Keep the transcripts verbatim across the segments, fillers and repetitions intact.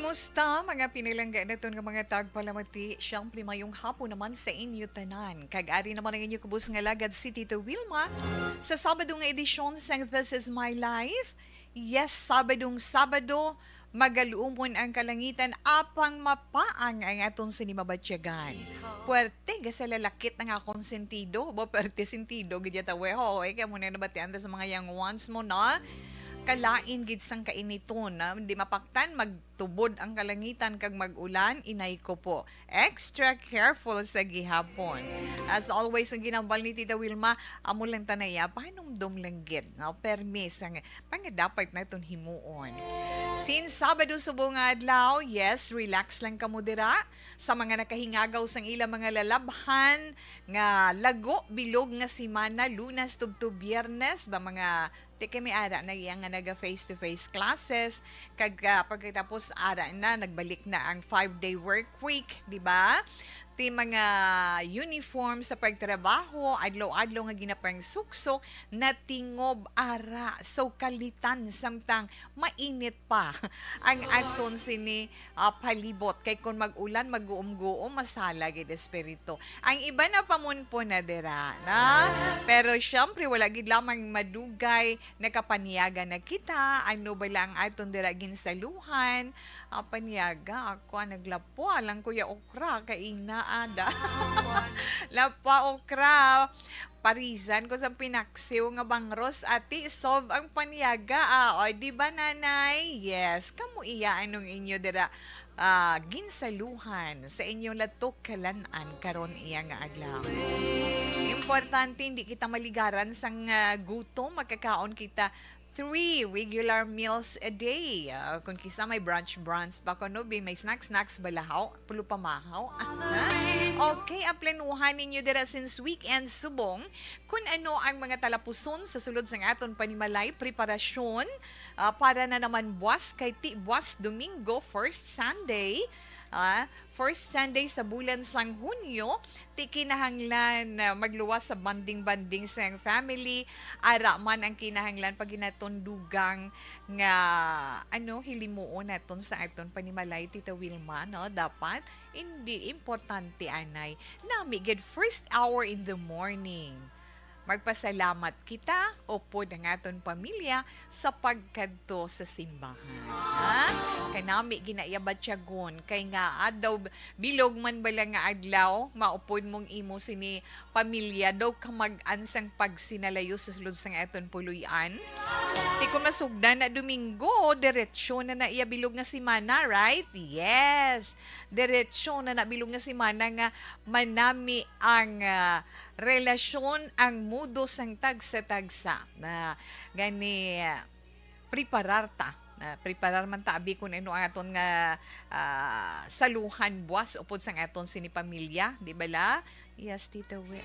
Kumusta, mga pinalangga naton nga mga tagpalamati? Siyempre, mayong hapon naman sa inyo tanan. Kag ari naman ang inyo kubos nga lagad, si Tita Wilma, sa Sabado nga edisyon sang This Is My Life. Yes, Sabadong Sabado, magaluumon ang kalangitan, apang mapaang ang aton sini mabatyagan. Puwerte, gasalalakit na nga akong sentido. Bo, puwerte sentido, gid yata, we, ho, eh, kaya mo na nabatian ta sa mga young ones mo, no? Kalain gid sang kainiton, no? Di mapaktan, magtubod ang kalangitan kag mag-ulan, inay ko po. Extra careful sa gihapon. As always, ang ginambal ni Tita Wilma, amo lang ta na iya, pahinumdom lang gid, no? Permi sang mga dapat naton himuon. Since Sabado subong nga adlaw, yes, relax lang kamo dira. Sa mga nakahingagaw sang ilang mga lalabhan nga lago, bilog nga semana, Lunes tubtob Biyernes, ba mga, ti kami ara na iya nga naga face-to-face classes, kag, ah, pagkatapos ara na, nagbalik na ang five-day work week, di ba? Ti mga uniform sa pagtrabaho, adlaw-adlaw nga ginapangsukso, natingob ara. So, kalitan, samtang mainit pa ang aton sini, ah, palibot. Kay kung mag-ulan, maguom-guom, masala gid espiritu. Ang iba na pamunpon na dira, na? Pero syempre, wala gid lamang madugay, nakapanyaga na kita. Ano bala ang aton dira ginsaluhan? Ah, panyaga, ako ang naglapo. Alang kuya okra, kaina, ada. Lapa okra. Parisan ko sa pinaksiw nga bangros, ati, solve ang panyaga, ah. O, di ba, nanay? Yes. Kamo iya, anong inyo dira, ah, ginsaluhan sa inyong latok kalan-an karon iya nga adlaw? Importante, hindi kita maligaran sang, ah, gutom. Makakaon kita three regular meals a day. Ah, kung kisa may brunch, brunch pa kuno, bi, may snack, snacks balahaw, pulo pamahaw. Ah, okay, ang planuhan ninyo dira since weekend subong. Kun ano ang mga talapuson sa sulod sang aton panimalay, preparasyon, ah, para na naman buwas kay ti buwas Domingo, first Sunday, ah, first Sunday sa bulan sang Hunyo, ti kinahanglan, ah, magluwas sa bonding-bonding sa iyang family. Ara man ang kinahanglan pag ginaton dugang nga, ano, hilimuon naton sa aton panimalay, Tita Wilma, no? Dapat, hindi, importante anay. Nami gid, first hour in the morning. Magpasalamat kita, upod ang aton pamilya sa pagkadto sa simbahan. Ha? Kanami ginaiyabatyagon, kay nga adlaw, bilog man bala nga adlaw, maupod mong imo sini pamilya, daw kamag-an sang pagsinalayo sa sulod sang aton puloy-an. Di ko masugdan na Domingo, diretsyo na na iya bilog nga semana, right? Yes. Diretsyo na na bilog nga semana nga manami ang, ah, relasyon, ang mudo sang tagsa-tagsa. Na gani, ah, preparar ta. Ah, preparar man ta, abi, kung ano ang aton nga, ah, saluhan buwas upod sang aton sini pamilya, di bala? Yes, Tita Wi.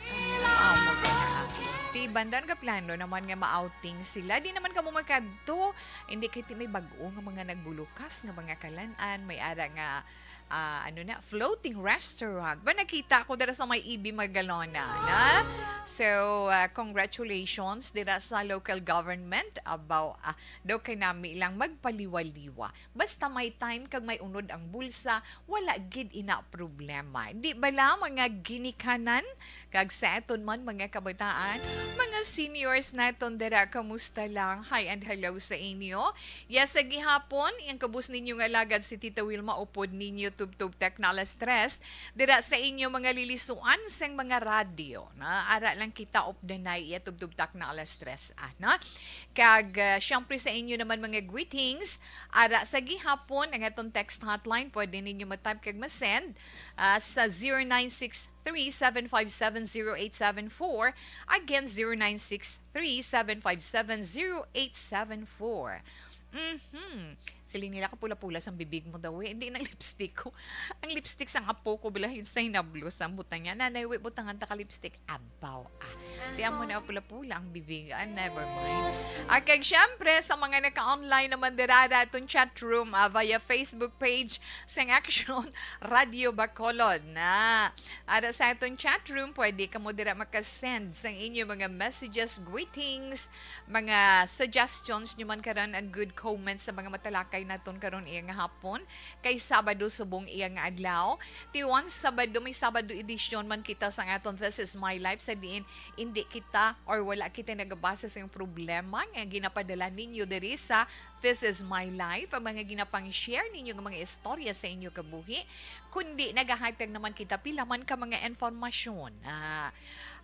Amo ka na. Ti banda, nagaplano naman nga ma-outing sila. Di naman kamo magkadto. Hindi kay ti may bag-o nga mga nagbulukas nga mga kalan-an. May ara nga, ah, ano na, floating restaurant. Ba, nakita ko dira sa may E B Magalona, na? So, ah, congratulations dira sa local government. Abaw, ah, daw kay nami lang magpaliwa-liwa. Basta may time kag may unod ang bulsa, wala gid ina problema. Di bala, mga ginikanan? Kag sa aton man, mga kabataan, mga seniors naton dira, kamusta lang? Hi and hello sa inyo. Yes, sa gihapon, ang kabus ninyo nga lagad si Tita Wilma, upod ninyo tubtob Tecno alas tres, dira sa inyo mga lilisuan sang mga radyo, na ara lang kita updanay iya tubtob Tecno alas tres, ah, na? Kag, ah, syempre sa inyo naman mga greetings, ara sa gihapon, ang atong text hotline, pwede ninyo ma-type kag ma-send, ah, sa zero nine six three seven five seven zero eight seven four. Again, zero nine six three seven five seven zero eight seven four. Mhm. Siling nila, kapula-pula sang bibig mo daw, eh. Hindi nang lipstick ko. Ang lipstick sang apo ko, bala, yun sa hinablo, sa butang niya. "Nanay, wait, butangan ta ka lipstick." Abaw, ah. Di amo na pula-pula ang bibig. Ah, never mind. Ah, kag syempre, sa mga naka-online naman dira, ara atong chat room, ah, via Facebook page sang Action Radio Bacolod, na. Ara sa atong chat room, pwede kamo dira makasend sang inyo mga messages, greetings, mga suggestions nyo man karon, and good comments sa mga matalakay naton karon iya nga hapon, kay Sabado subong iya nga adlaw. Ti once Sabado, may Sabado edition man kita sa aton This Is My Life, sa diin indi kita or wala kita nagabasa sa problema nga ginapadala ninyo diri sa This Is My Life, ang mga ginapang-share ninyo nga mga istorya sa inyo kabuhi, kundi nagahatag naman kita pila man ka mga informasyon. Ah,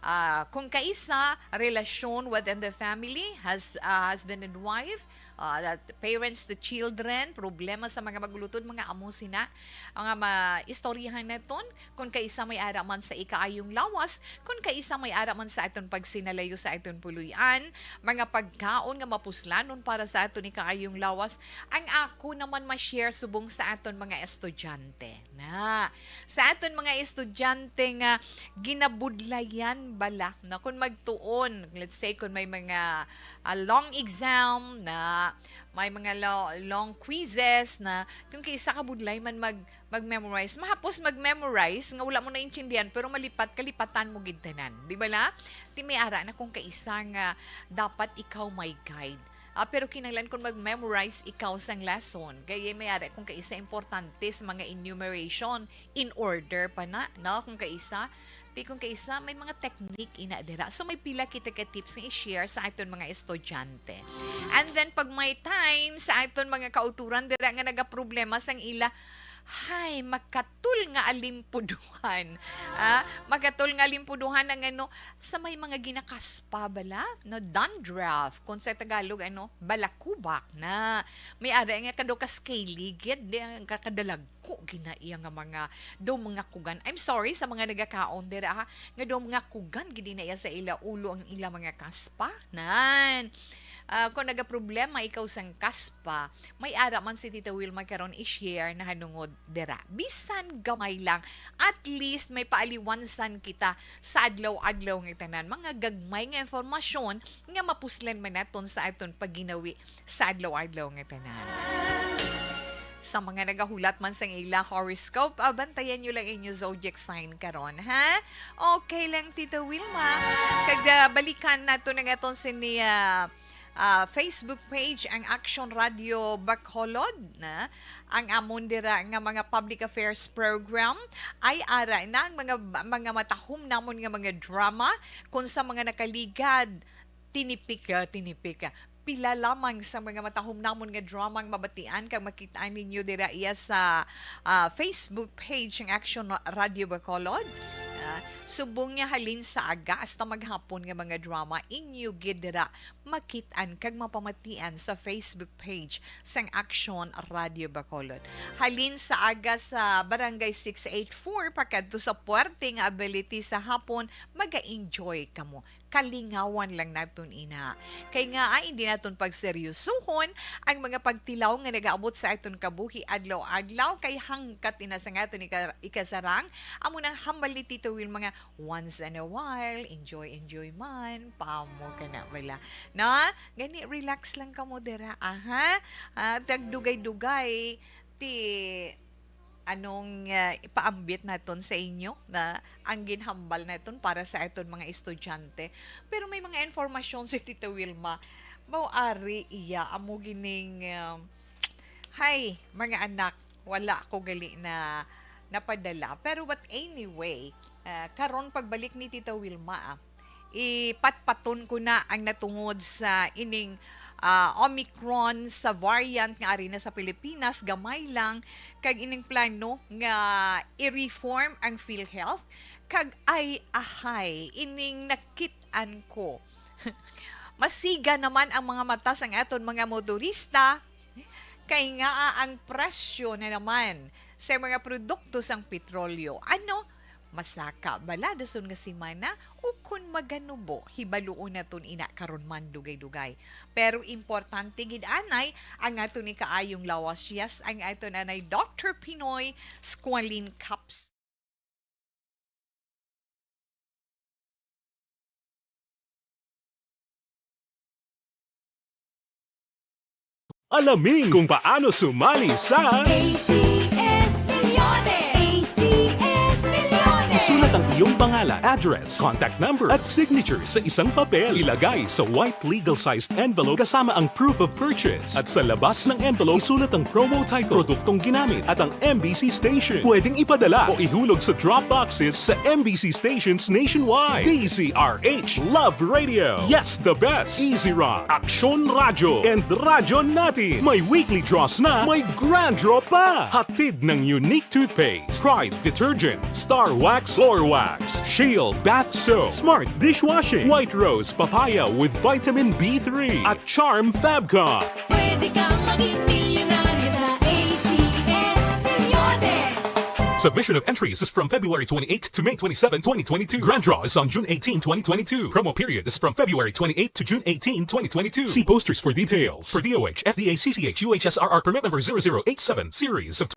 ah, kung kaisa, relasyon within the family, has-, ah, husband and wife, ah, that parents to children, problema sa mga magulutod, mga amo sina ang, ah, maistoryahan naton. Kung kaisa may ara man sa ikaayong lawas, kung kaisa may ara man sa aton pagsinalayo sa aton puloy-an, mga pagkaon nga mapuslanon para sa aton ikaayong lawas, ang ako naman ma-share subong sa aton mga estudyante. Na, sa aton mga estudyante nga ginabudlayan bala, no? Kung magtuon, let's say, kung may mga, ah, long exam na, may mga lo-, long quizzes na, kung kaisa ka budlay man mag-, mag-memorize, mahapos mag-memorize nga wala mo naintindihan, pero malipat, kalipatan mo gid tanan. Di ba na? Ti may ara na kung kaisa nga dapat ikaw may guide. Ah, pero kinahanglan kung mag-memorize ikaw sang lesson, kay may ara kung kaisa importante sa mga enumeration in order pa na, no? Kung kaisa, ti kung kaisa, may mga technique ina dira. So, may pila kita ka tips nga i-share sa aton mga estudyante. And then, pag may time, sa aton mga kauturan dira nga nagaproblema sang ila, hay, makatul nga alimpuduhan. Ah, makatul nga alimpuduhan ang ano, sa may mga ginakaspa bala, no, dandruff, kung sa Tagalog, ano, balakubak na. May ara nga kado ka scaly gid, di ang kakadalag ko gina iya nga mga daw mga kugan. I'm sorry sa mga nagakaon dira, ha, nga daw mga kugan gid na iya sa ila ulo ang ila mga kaspa. Nan. Ah, kung nagaproblema ikaw sang kaspa, may ara man si Tita Wilma karon i-share nahanungod dira. Bisan gamay lang, at least may paaliwansan kita sa adlaw-adlaw nga tanan. Mga gagmay nga informasyon nga mapuslan man naton sa aton pagginawi sa adlaw-adlaw nga tanan. Sa mga nagahulat man sang ila horoscope, ah, bantayan nyo lang inyo zodiac sign karon, ha? Okay lang, Tita Wilma. Kag, ah, balikan nato na nga aton sini, ah, ah, Facebook page, ang Action Radio Bacolod, na ang amon dira nga mga public affairs program ay ara na ang mga, mga matahom namon nga mga drama, kung sa mga nakaligad, tinipik, ah, tinipik, ah, pila lamang sa mga matahom namon nga drama ang mabatian kag makit-an ninyo dira iya sa, ah, Facebook page ang Action Ra-, Radio Bacolod. Ah, subong niya halin sa aga hasta maghapon nga mga drama inyo gid dira makit-an kag mapamatian sa Facebook page sang Action Radio Bacolod. Halin sa aga sa Barangay six eight four pakadto sa Puwerte nga Ability sa hapon, maga-enjoy kamo. Kalingawan lang naton ina. Kay nga, ay, hindi naton pagseryosohon ang mga pagtilaw nga nagaabot sa aton kabuhi adlaw-adlaw, kay hangkat ina sa aton ika-, ikasarang, amo nang hambal ni Tito Will, mga once in a while, enjoy, enjoy man, pamo ka na bala. No? Gani, relax lang kamo dira, aha. Ah, tagdugay-dugay, ti anong, ah, ipaambit naton sa inyo na ang ginhambal naton para sa aton mga estudyante. Pero may mga informasyon si Tita Wilma. Mao ari iya, amo gining, ah, hay, mga anak, wala ko gali na napadala. Pero but anyway, ah, karon pagbalik ni Tita Wilma, ah, ipatpaton ko na ang natungod sa ining, ah, Omicron sa variant nga ari na sa Pilipinas, gamay lang, kag ining plano nga i-reform ang PhilHealth, kag ay ahay, ining nakit-an ko. Masiga naman ang mga mata sang aton mga motorista, kay ngaa ang presyo na naman sa mga produkto sang petrolyo. Ano? Masaka bala dason nga semana o kon maganubo? Hibaluon naton ina karon man dugay-dugay. Pero importante gid anay ang aton ni kaayong lawas. Yes, ang aton anay Doctor Pinoy Squalene Caps. Alamin kung paano sumali sa A C S Milyones! A C S Milyones! Isulat ang Yung pangalan, address, contact number, at signature sa isang papel. Ilagay sa white legal-sized envelope kasama ang proof of purchase. At sa labas ng envelope, isulat ang promo title, produktong ginamit, at ang M B C station. Pwedeng ipadala o ihulog sa drop boxes sa M B C stations nationwide. D Z R H Love Radio. Yes, the best. Easy Rock, Aksyon Radyo, and Radyo Natin. May weekly draws na, may grand draw pa. Hatid ng Unique Toothpaste, Pride Detergent, Star Wax, Floor Wax, Shield Bath Soap, Smart Dishwashing, White Rose Papaya with Vitamin B three, at Charm Fabcon. Pwede kang maging milyonaryo sa A C S Milyones. Submission of entries is from February twenty-eighth to May twenty-seven, twenty twenty-two. Grand draw is on June eighteen, twenty twenty-two. Promo period is from February twenty-eighth to June eighteen, twenty twenty-two. See posters for details. For D O H, F D A, C C H, U H S R R permit number zero zero eight seven, series of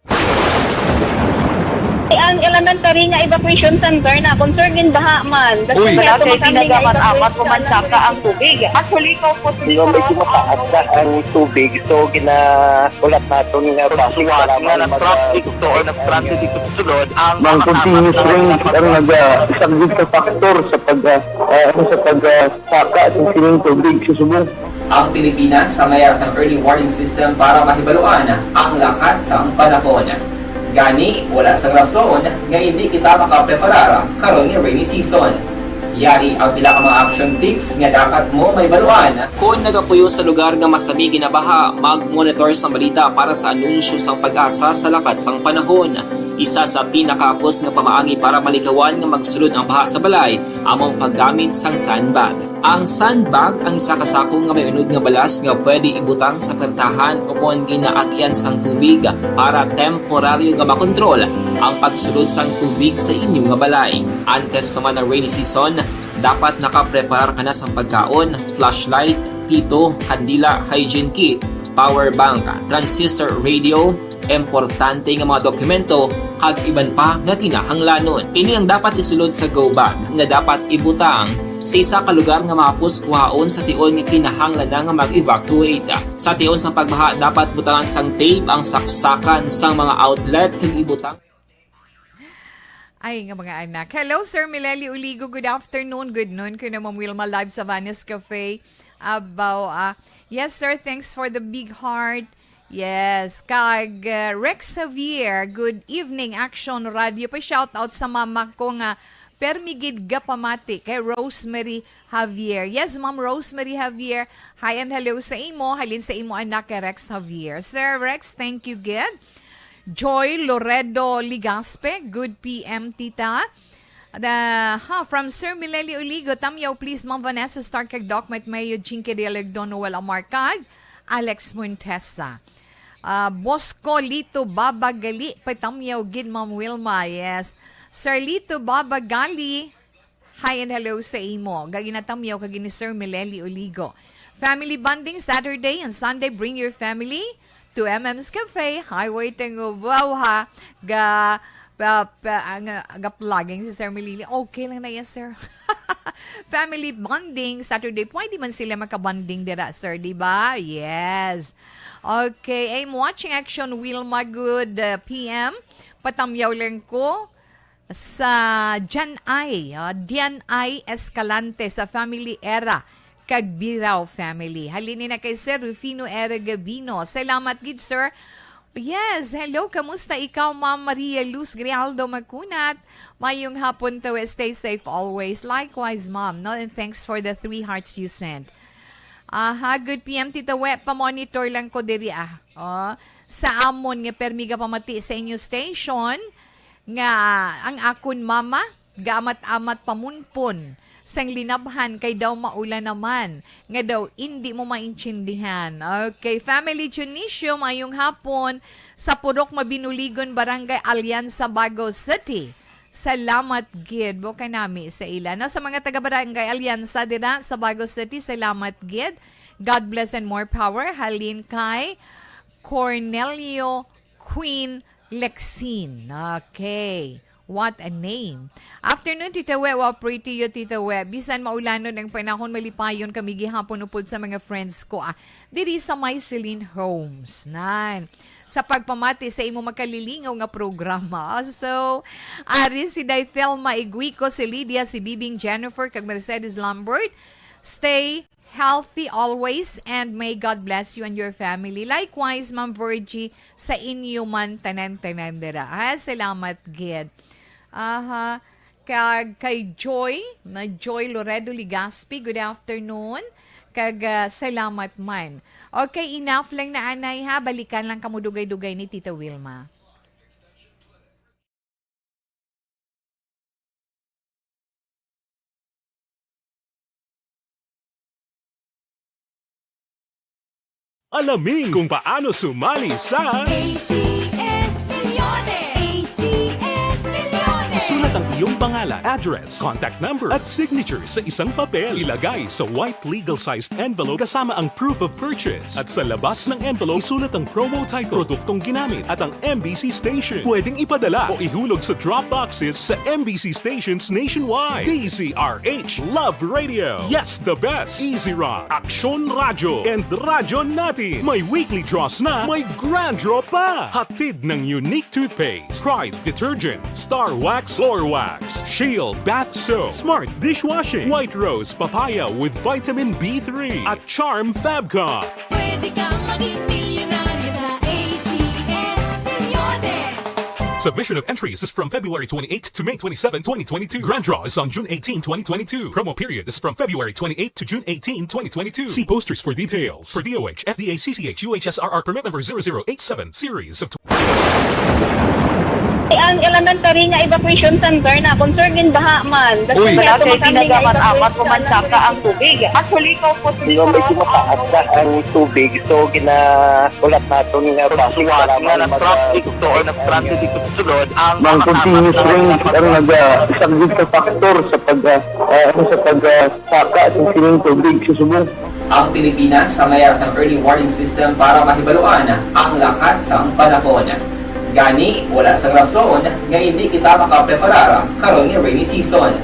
Ang elementary nga evacuation center na, concern gin baha man. Uy. Wala kay ginagamit-amat ko man saka ang tubig. Actually, ko po Yung medyo mataas na ang tubig, so ginaulat naton nga basi para nga mag- nag-traffic to or nag-transit dito sa sulod ang Ang mga continuous kasama rain ang nagasaglit sa factor sa pag, ah, ah, sa pag, ah, saka sa sining tubig sa subong. Ang Pilipinas ang may sang early warning system para mahibaluan ang lakat sang panahon. Gani, wala sang rason nga indi kita makapreparar karon nga rainy season. Yari ang pila ka mga action tips nga dapat mo mahibaluan. Kon nagapuyo sa lugar nga masami ginabaha, mag-monitor sang balita para sa anunsyo sang PAGASA sa lakat sang panahon. Isa sa pinakahapos nga pamaagi para malikawan nga magsulod ang baha sa balay amo ang paggamit sang sandbag. Ang sandbag ang isa ka sako nga may unod nga balas nga pwede ibutang sa pertahan ukon ginaagian sang tubig para temporaryo nga makontrol ang pagsulod sang tubig sa inyo nga balay. Antes pa man ang rainy season, dapat nakapreparar ka na sang pagkaon, flashlight, pito, kandila, hygiene kit, power bank, transistor radio, importante nga mga dokumento, kag iban pa nga kinahanglanon. Ini ang dapat isulod sa go bag nga dapat ibutang sa isa ka lugar nga mahapos kuhaon sa tion nga kinahanglan na nga mag-evacuate. Sa tion sang pagbaha, dapat butangan sang tape ang saksakan sang mga outlet kag ibutang Ay, nga mga anak. Hello, Sir Mileli Uligo. Good afternoon. Good noon. Kuno Ma'am Wilma, live sa Vanes Cafe. Abaw, ah. Yes, sir. Thanks for the big heart. Yes. Kag, uh, Rex Javier, good evening, Action Radio. Pa-shoutout sa mama ko nga permi gid gapamati kay Rosemary Javier. Yes, Ma'am Rosemary Javier. Hi and hello sa imo. Halin sa imo anak kay Rex Javier. Sir Rex, thank you gid. Joy Loredo Ligaspe, good P M, tita. The, ha, from Sir Mileli Uligo, Tamyaw, please, Ma'am Vanessa Stark, kag Doc Mike Mayo, Jinky Dialegdo, Noel Amar, kag Alex Montesa. Ah, Bosco Lito Baba Gali, patamyaw gid, Ma'am Wilma, yes. Sir Lito Baba Gali, hi and hello sa imo. Gaginatamyaw kag ni Sir Mileli Uligo. Family bonding Saturday and Sunday, bring your family to M M's Cafe, Highway Tengubao, ha. Ga, pa, pa, ang, ah, ga-vlogging si Sir Mileli. Okay lang na yan, sir. Family bonding Saturday. Pwede man sila makabonding dira, sir, di ba? Yes. Okay. I'm watching Action Wilma. Good, uh, P M. Patamyaw lang ko sa Jan Ay, ah, Dian Ay Escalante sa family Era kag Birao family. Halin ni na kay Sir Rufino Era Gabino. Salamat gid, sir. Yes, hello. Kamusta ikaw, Ma'am Maria Luz Grijaldo Macunat? Mayong hapon to, eh, stay safe always. Likewise, Ma'am, no? And thanks for the three hearts you sent. Aha, good P M, Tita We, pa-monitor lang ko diri, ah. Oh, sa amon nga permi gapamati sa inyo station, nga ang akon mama gaamat-amat pamunpon sang linabhan kay daw maulan naman, nga daw indi mo maintindihan. Okay, Family Dionisio, mayong hapon sa Purok Mabinuligon, Barangay Alianza, Bago City. Salamat gid, bo kanami sa ila. No, sa mga taga Barangay Alianza dira sa Bago City, salamat gid. God bless and more power. Halin kay Cornelio Queen Lexin. Okay. What a name. Afternoon, Tita We. Wow, pretty you, Tita We. Bisan maulanon ang panahon, malipayon kami gihapon upod sa mga friends ko, ah, diri sa My Celine Homes. Nan. Sa pagpamati sa imo makalilingaw nga programa. So, ari si Day Thelma Iguico, si Lydia, si Bibing Jennifer, kag Mercedes Lambert. Stay healthy always and may God bless you and your family. Likewise, Ma'am Virgie, sa inyo man tanan-tanan dira. Ah, salamat gid. Aha. Kag kay Joy, na Joy Loredo Legaspi, good afternoon. Kag, ah, salamat man. Okay, enough lang na anay ha. Balikan lang kamo dugay-dugay ni Tita Wilma. Alamin kung paano sumali sa A C S Millones. A C S Millones. Isulat ang iyong pangalan, address, contact number, at signature sa isang papel. Ilagay sa white legal-sized envelope kasama ang proof of purchase. At sa labas ng envelope, isulat ang promo title, produktong ginamit, at ang M B C station. Pwedeng ipadala o ihulog sa drop boxes sa M B C stations nationwide. D Z R H Love Radio. Yes, the best. Easy Rock, Aksyon Radyo, and Radyo Natin. May weekly draws na, may grand draw pa. Hatid ng Unique Toothpaste, Pride Detergent, Star Wax, Floor Wax, Shield Bath Soap, Smart Dishwashing, White Rose Papaya with Vitamin B three, at Charm Fabcon. Pwede kang maging milyonaryo sa A C S Milyones. Submission of entries is from February twenty-eighth to May twenty-seven, twenty twenty-two. Grand draw is on June eighteen, twenty twenty-two. Promo period is from February twenty-eighth to June eighteen, twenty twenty-two. See posters for details. For D O H, F D A C C H U H S R R permit number zero zero eight seven, series of Ang elementary nga evacuation center na concern gid baha man. Uy. Wala kay ginagamit-amat ko man saka ang tubig. Actually, ikaw po Di ba, medyo mataas na ang tubig, so ginahulat naton nga basi nga kailangan na mag-, traffic to or nag-transit dito sa sulod ang Ang continuous rain ang naga-, isang big factor sa pag, ah, ah, ano, sa pag, ah, saka sa sining tubig sa subong. Ang Pilipinas ang mayara sang early warning system para mahibaluan ang lakat sang panahon. Gani, wala sang rason nga indi kita makapreparar karon nga rainy season.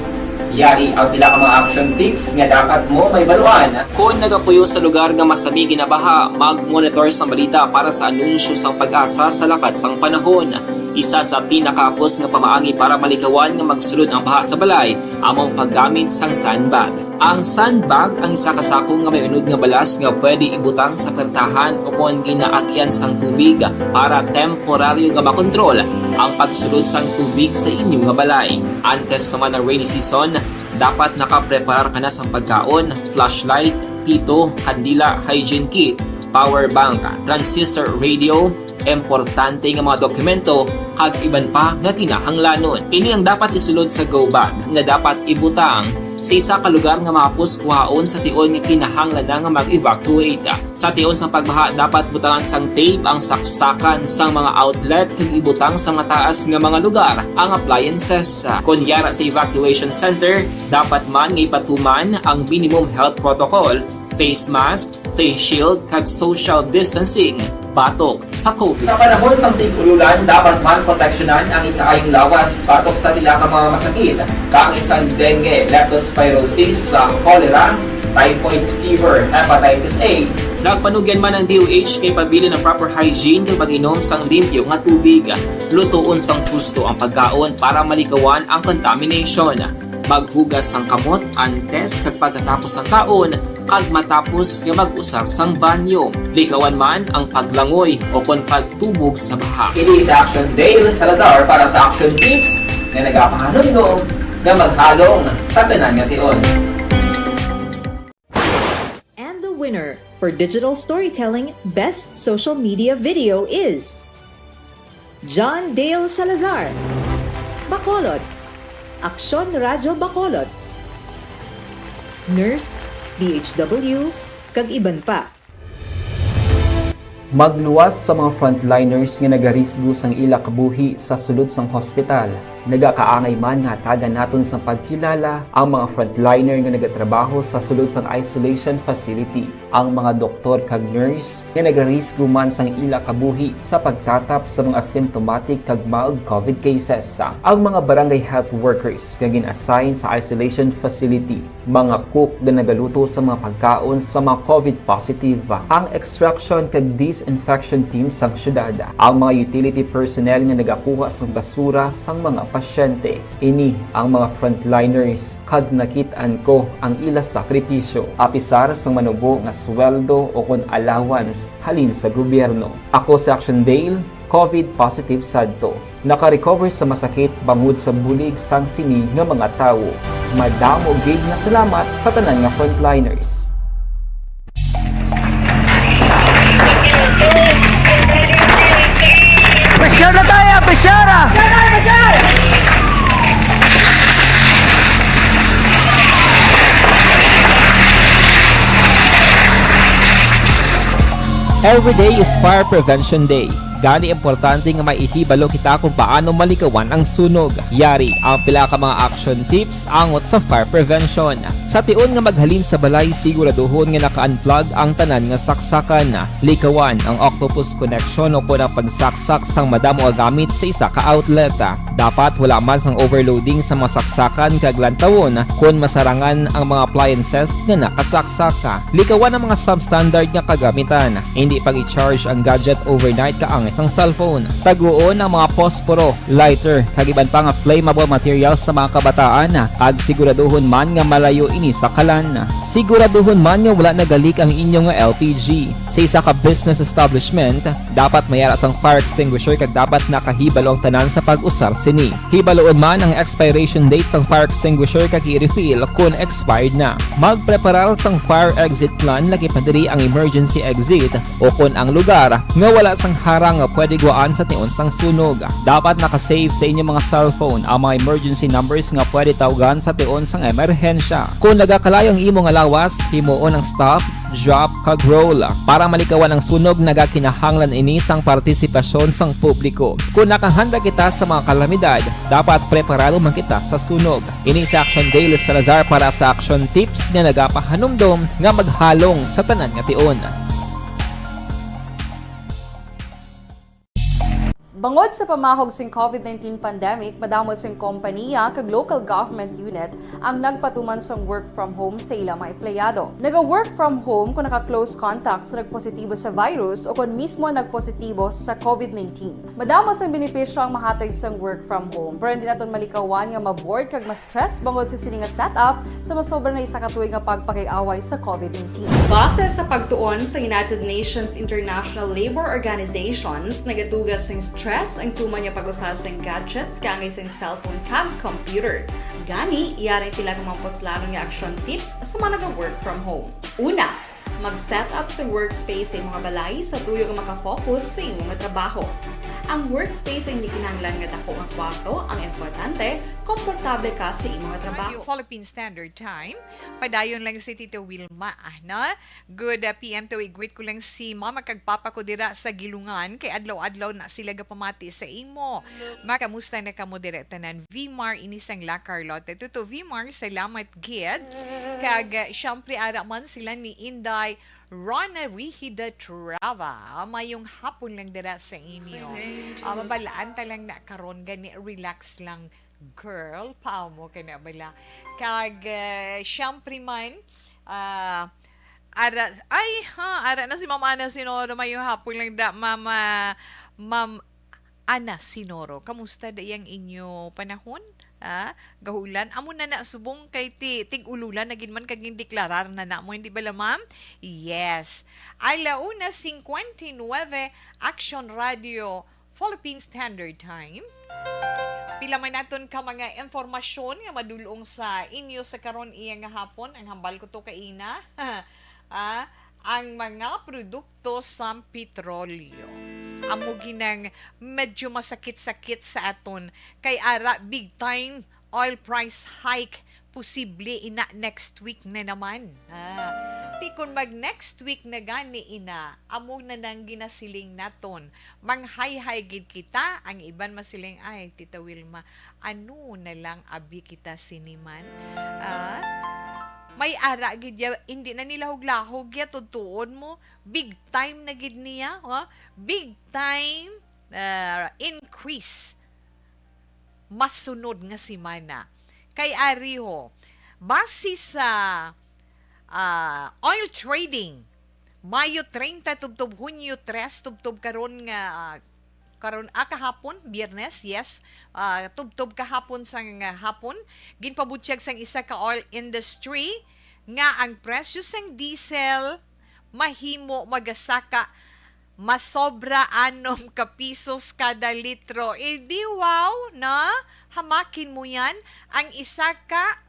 Yari ang pila ka mga action tips nga dapat mo mahibaluan. Kon nagapuyo sa lugar nga masami ginabaha, mag-monitor sang balita para sa anunsyo sang PAGASA sa lakat sang panahon. Isa sa pinakahapos nga pamaagi para malikawan nga magsulod ang baha sa balay amo ang paggamit sang sandbag. Ang sandbag ang isa ka sako nga may unod nga balas nga pwede ibutang sa pertahan ukon ginaagyan sang tubig para temporaryo nga makontrol ang pagsulod sang tubig sa inyo nga balay. Antes pa man ang rainy season, dapat nakapreparar ka na sang pagkaon, flashlight, pito, kandila, hygiene kit, power bank, transistor radio, importante nga mga dokumento, kag iban pa nga kinahanglanon. Ini ang dapat isulod sa go bag nga dapat ibutang sa isa ka lugar nga mahapos kuhaon sa tion nga kinahanglan na nga mag-evacuate. Sa tion sang pagbaha, dapat butangan sang tape ang saksakan sang mga outlet kag ibutang sa mataas nga mga lugar ang appliances. Kon yara sa evacuation center, dapat man nga ipatuman ang minimum health protocol, face mask, face shield, kag social distancing batok sa COVID. Sa panahon sang tig-ululan, dapat man proteksyonan ang ikaayong lawas batok sa pila ka mga masakit, kaangay sang dengue, leptospirosis, sa cholera, typhoid fever, hepatitis A. Nagpanugyan man ang D O H nga ipabilin ang proper hygiene kag pag-inom sang limpyo nga tubig. Lutoon sang husto ang pagkaon para malikawan ang contamination. Maghugas sang kamot antes kag pagkatapos sang kaon kag matapos nga mag-usar sang banyo. Likawan man ang paglangoy ukon pagtubog sa baha. Ini si Action Dale Salazar para sa Action Tips nga nagapahanumdom nga maghalong sa tanan nga tion. And the winner for digital storytelling best social media video is John Dale Salazar, Bacolod, Aksyon Radyo Bacolod, Nurse, D H W, kag iban pa. Magluwas sa mga frontliners nga nagarisgo sang ila kabuhi sa sulod sang hospital. Nagakaangay man nga hatagan naton sang pagkilala ang mga frontliner nga nagatrabaho sa sulod sang isolation facility, ang mga doktor kag nurse nga nagarisgo man sang ila kabuhi sa pagtatap sa mga symptomatic kag mild covid cases, ang mga barangay health workers nga gin-assign sa isolation facility, mga cook nga nagaluto sa mga pagkaon sa mga covid positive, ang extraction kag disinfection team sang syudad, ang mga utility personnel nga nagakuha sang basura sang mga pasyente. Ini ang mga frontliners, kag nakit-an ko ang ila sakripisyo, apisar sang manubo nga sweldo o kon allowance halin sa gobyerno. Ako si Action Dale, covid positive sadto. Naka-recover sa masakit bangod sa bulig sang sini nga mga tawo. Madamo gid nga salamat sa tanan nga frontliners. Pressure na tayo, pressure! Every day is Fire Prevention Day. Gani, importante nga maihibalo kita kung paano malikawan ang sunog. Yari ang pila ka mga action tips angot sa fire prevention. Sa tion nga maghalin sa balay, siguraduhon nga naka-unplug ang tanan nga saksakan. Likawan ang octopus connection o kon ang pagsaksak sang madamo nga gamit sa isa ka outlet. Dapat wala man sang overloading sa mga saksakan kag lantawon kon masarangan ang mga appliances nga nakasaksak. Likawan ang mga substandard nga kagamitan. Indi pag-i-charge ang gadget overnight kaangay sang cellphone. Taguon ang mga posporo, lighter, kag iban pa nga flammable materials sa mga kabataan, kag siguraduhon man nga malayo ini sa kalan. Siguraduhon man nga wala nagalik ang inyo nga L P G. Sa isa ka business establishment, dapat may ara sang fire extinguisher kag dapat nakahibalo ang tanan sa pag-usar sini. Hibaloon man ang expiration date sang fire extinguisher kag i-refill kon expired na. Magpreparar sang fire exit plan, lagi pa diri ang emergency exit o kon ang lugar nga wala sang harang nga pwede gwaan sa tion sang sunog. Dapat naka-save sa inyo mga cellphone ang mga emergency numbers nga pwede tawgan sa tion sang emerhensya. Kon nagakalayo ang imo nga lawas, himuon ang stop, drop, kag roll. Para malikawan ang sunog, nagakinahanglan ini sang partisipasyon sang publiko. Kon nakahanda kita sa mga kalamidad, dapat preparado man kita sa sunog. Ini si Action Dale Salazar para sa Action Tips nga nagapahanumdom nga maghalong sa tanan nga tion. Bangod sa pamahog sing covid nineteen pandemic, madamo sing kompaniya kag local government unit ang nagpatuman sang work from home sa ila mga empleyado. Naga-work from home kung naka-close contact sa nagpositibo sa virus o kon mismo nagpositibo sa covid nineteen. Madamo sang benepisyo ang mahatag sang work from home, pero hindi naton malikawan nga ma-bored kag ma-stress bangod sa sini nga setup sa masobra na isa ka tuig nga pagpakig-away sa covid nineteen. Base sa pagtuon sa United Nations International Labor Organizations, nagaduga sing stress ang tuman nga pag-usa sing gadgets kaangay sing cellphone kag computer. Gani, yari ang pila ka mga puslanon nga action tips sa mga naga-work from home. Una, mag-set up sa workspace sa imong balay sa tuyo nga maka-focus sa imo nga trabaho. Ang workspace ay hindi kinahanglan nga dako nga kwarto, ang importante, komportable ka sa imo nga trabaho. Radio Philippine Standard Time. Padayon lang si Tito Wilma, ah, no? Good, ah, P M to, i-greet ko lang si Mama kag Papa ko dira sa Gilungan, kay adlaw-adlaw na sila gapamati sa imo. Makamusta na kamo dira tanan? Vmar ini sang La Carlota. Tuto Vmar, salamat gid. Kag, ah, syempre, ara man sila ni Inday Rona Rihida Trava. Ah, mayong hapon lang dira sa inyo. Ah, mabalaan ta lang na karon, gani relax lang, girl. Paamo ka na bala. Kag, ah, syempre man, ah, ara, ay, ha, ara na si Ma'am Ana Sinoro, mayong hapon lang da, Mama, Ma'am Ana Sinoro. Kamusta da yang inyo panahon? Ah, gahulan. Amo na na subong kay ti, tig-ululan na gid man kag gindeklarar na na mo, hindi bala, ma'am? Yes. Ala una cincuenta y nueve, Action Radio, Philippine Standard Time. Pila man naton ka mga impormasyon nga madulong sa inyo sa karon iya nga hapon, ang hambal ko to kaina. Ah, ang mga produkto sa petrolyo. Amo ginang medyo masakit-sakit sa aton. Kay ara, big time oil price hike posible ina next week na naman. Ah, ti kun mag next week na gani ina, amo na nang ginasiling naton. Manghayhay gid kita, ang iban masiling, "Ay, Tita Wilma, ano na lang abi kita siniman?" Ah, may ara gid ya, hindi na nilahog-lahog ya, tutuon mo. Big time na gid niya, oh. Big time, ah, increase masunod nga semana. Kay ari ho, base sa, ah, oil trading, Mayo treinta tubtob Hunyo tres, tubtob karon nga, ah, karon, ah, kahapon, Biyernes, yes, ah, tubtob kahapon sang, ah, hapon, ginpabutyag sang isa ka oil industry nga ang presyo sang diesel mahimo magasaka masobra anom ka pisos kada litro. Eh, di wow, na? Hamakin mo yan. Ang isa ka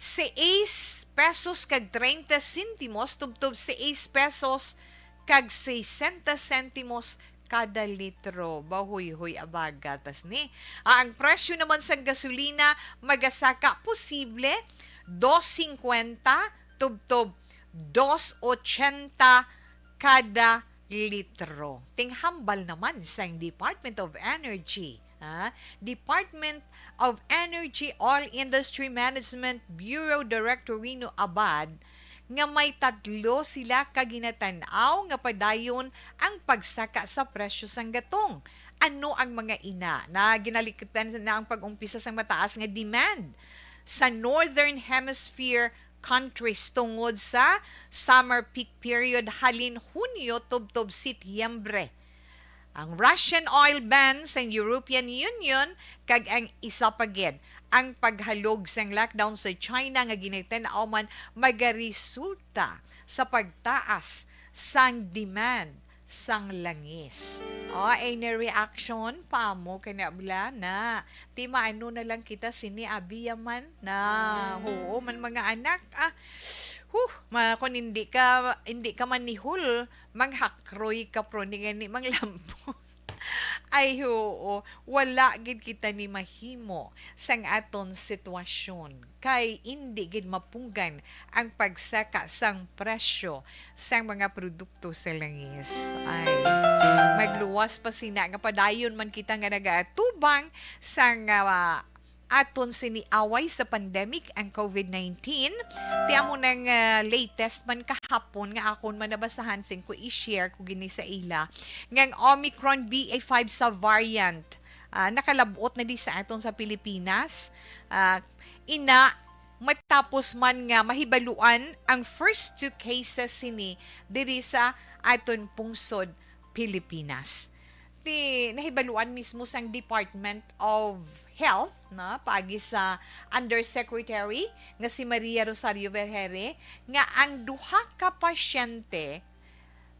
seis pesos kag treinta sentimos, tubtob seis pesos kag sesenta sentimos kada litro. Bahuyhoy abaga tas ni. Ah, ang presyo naman sang gasolina magasaka posible dos cincuenta tubtob dos ochenta kada litro. Tinghambal naman sang Department of Energy, ha? Department of Energy Oil Industry Management Bureau Director Rino Abad nga may tatlo sila ka ginatan-aw nga padayon ang pagsaka sa presyo sang gatong. Ano ang mga ina na ginalikitan na ang pag-umpisa sang mataas nga demand sa Northern Hemisphere countries tungod sa summer peak period halin Hunyo tubtob Setyembre. Ang Russian oil ban sang European Union kag ang isa pa gid, ang paghalog sang lockdown sa China nga ginatan-aw man magaresulta sa pagtaas sang demand sang langis. O, any reaction pa mo kay na bla na? Ti maano na lang kita sini abi yaman na. Oo man, mga anak, ah, huh, ma, kung hindi ka, hindi ka manihol, manghakroy ka, pero ni gani manglampo. Ay, oo, wala gid kita ni mahimo sang aton sitwasyon, kay indi gid mapunggan ang pagsaka sang presyo sang mga produkto sa langis. Ay, magluwas pa sina nga padayon man kita nga nagaatubang sang, ah, aton sini away sa pandemic ang covid nineteen. Ti amo nang, ah, latest man kahapon nga akon man nabasahan, sin ko i-share ko gini sa ila, nga ang Omicron B A five sa variant, ah, nakalab-ot na di sa aton sa Pilipinas. Ah, ina, matapos man nga mahibaluan ang first two cases sini diri sa aton pungsod Pilipinas. Ti nahibaluan mismo sang Department of Health, no, paagi sa Undersecretary nga si Maria Rosario Vergeire, nga ang duha ka pasyente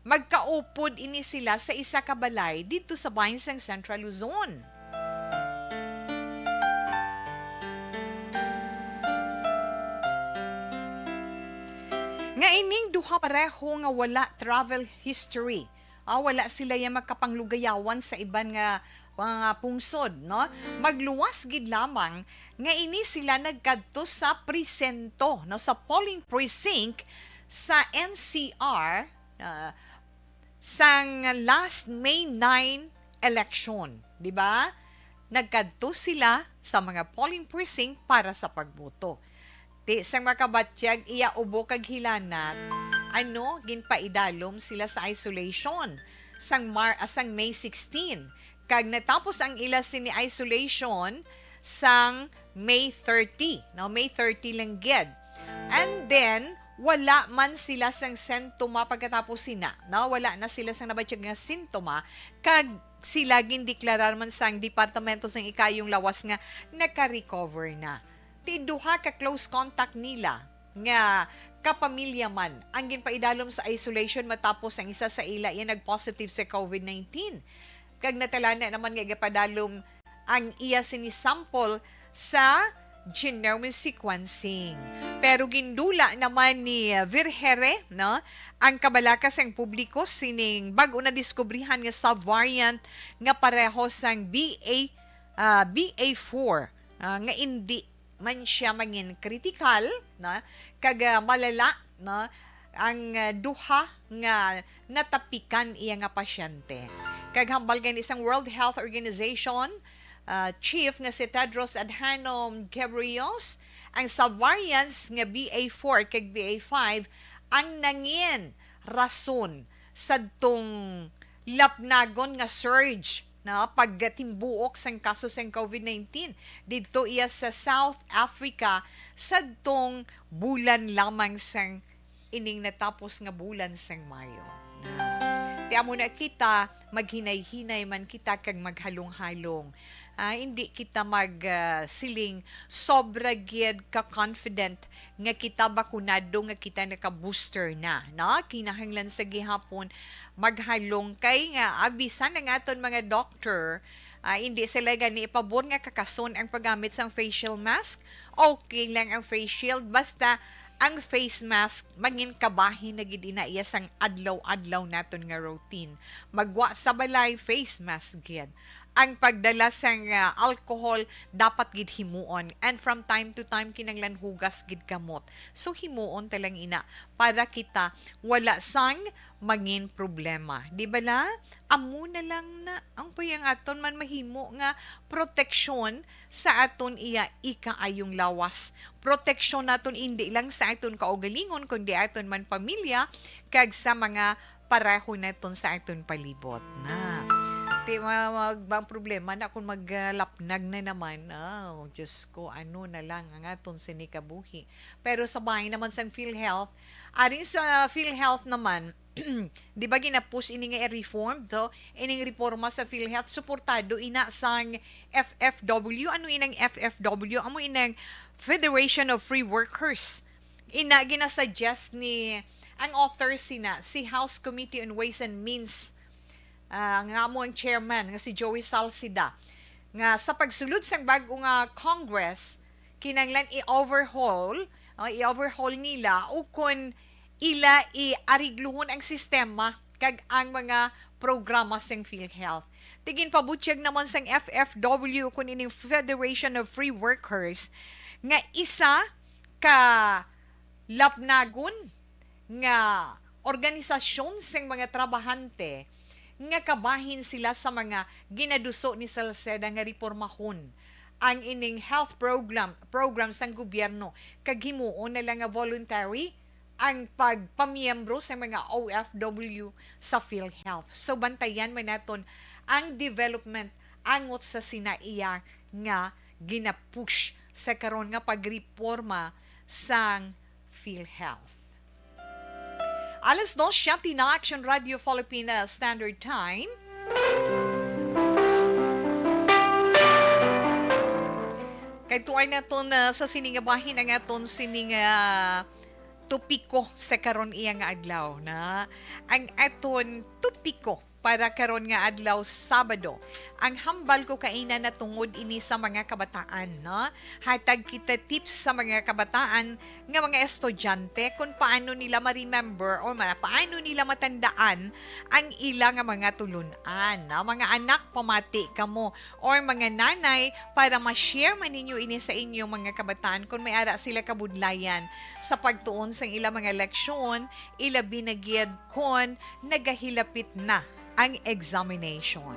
magkaupod ini sila sa isa ka balay didto sa bahin sang Central Luzon. Nga ining duha pareho nga wala travel history. Ah, wala sila ya makapanglugayawan sa iban nga mga pungsod, no? Magluwas gid lamang nga ini sila nagkadto sa presinto, no, sa polling precinct sa N C R, ah, sang last May nine election, di ba? Nagkadto sila sa mga polling precinct para sa pagboto. Ti sang makabatyag iya ubo kag hilanat, ano, ginpaidalom sila sa isolation sang Mar-, ah, sang May sixteen, kag natapos ang ila sini isolation sang May thirty, no? May thirty lang gid. And then, wala man sila sang sentoma pagkatapos sina, no? Wala na sila sang nabatyag nga sintoma, kag sila gindeklarar man sang Departamento sang Ikayong Lawas nga naka-recover na. Ti duha ka close contact nila nga kapamilya man ang ginpaidalom sa isolation matapos ang isa sa ila iya nag-positive sa covid nineteen. Kag natalana naman nga igapadalom ang iya sini sample sa genome sequencing. Pero gindula naman ni Vergeire, no, ang kabalaka sang publiko sining bag-o nadiskubrihan nga subvariant nga pareho sang B A, ah, B A four, ah, nga indi man siya mangin kritikal, no? Kag, ah, malala, no? Ang, ah, duha nga natapikan iya nga pasyente. Kag hambal gani sang World Health Organization, ah, chief nga si Tedros Adhanom Ghebreyesus, ang subvariants nga B A four kag B A five ang nangin rason sadtong lapnagon nga surge, no, pagtimbuok sang kaso sang COVID nineteen didto iya sa South Africa sadtong bulan lamang sang ining natapos nga bulan sang Mayo. Ti amo na kita, maghinay-hinay man kita kag maghalong-halong. Ah, hindi kita mag, ah, siling sobra gid ka confident nga kita bakunado, nga kita naka-booster na, no? Kinahanglan sa gihapon maghalong kay nga, ah, bisan ang aton mga doctor, ah, hindi sila gani ipabor nga kakason ang paggamit sang facial mask. Okay lang ang face shield, basta ang face mask, mangin kabahin na gid ina iya sang adlaw-adlaw naton nga routine. Magwa sa balay, face mask gid. Ang pagdala sang, ah, alcohol, dapat gid himuon. And from time to time, kinanglan hugas gid kamot. So, himuon ta lang ina para kita wala sang mangin problema. Di bala? Amo na lang na ang puyang aton man mahimo nga proteksyon sa aton iya ikaayong lawas. Proteksyon naton indi lang sa aton kaugalingon, kundi aton man pamilya kag sa mga pareho naton sa aton palibot na. Ti ma-, mag-, ang problema na kung maglapnag na naman, oh, Diyos ko, ano na lang ang aton sini kabuhi. Pero sa bahin naman sang PhilHealth, aring sa PhilHealth naman, di ba gina-push ini nga i-reform to? Ining reforma sa PhilHealth, suportado ina sang F F W. Ano inang F F W? Amo inang Federation of Free Workers. Ina, ginasuggest ni, ang author sina, si House Committee on Ways and Means, ah, nga amo ang chairman, nga si Joey Salcida, nga sa pagsulod sang bag-o nga Congress, kinanglan i-overhaul, o i-overhaul nila, o kon ila i-arigluhon ang sistema kag ang mga programa sang PhilHealth. Ti ginpabutyag naman sang F F W, kun ining Federation of Free Workers, nga isa ka lapnagon nga organisasyon sang mga trabahante nga kabahin sila sa mga ginaduso ni Salceda nga repormahon ang ining health program, program sang gobyerno, kag himuon na lang nga voluntary ang pagpamiyembro sa mga O F W sa PhilHealth. So, bantayan man naton ang development angot sa sina iya nga ginapush sa karon nga pagreporma sang PhilHealth. Alas dos siyete na, Action Radio Filipina Standard Time. Kay tuay naton, ah, sa sini nga bahin ang aton sini nga topiko sa karon iya nga adlaw na. Ang aton topiko para karon nga adlaw, Sabado, ang hambal ko kaina natungod ini sa mga kabataan, no? Hatag kita tips sa mga kabataan nga mga estudyante kung paano nila ma-remember o ma-, paano nila matandaan ang ila nga mga tulun-an, no? Mga anak, pamati kamo or mga nanay para ma-share man ninyo ini sa inyong mga kabataan kung may ara sila kabudlayan sa pagtuon sang ila mga leksyon, ilabi na gid kon nagahilapit na ang examination.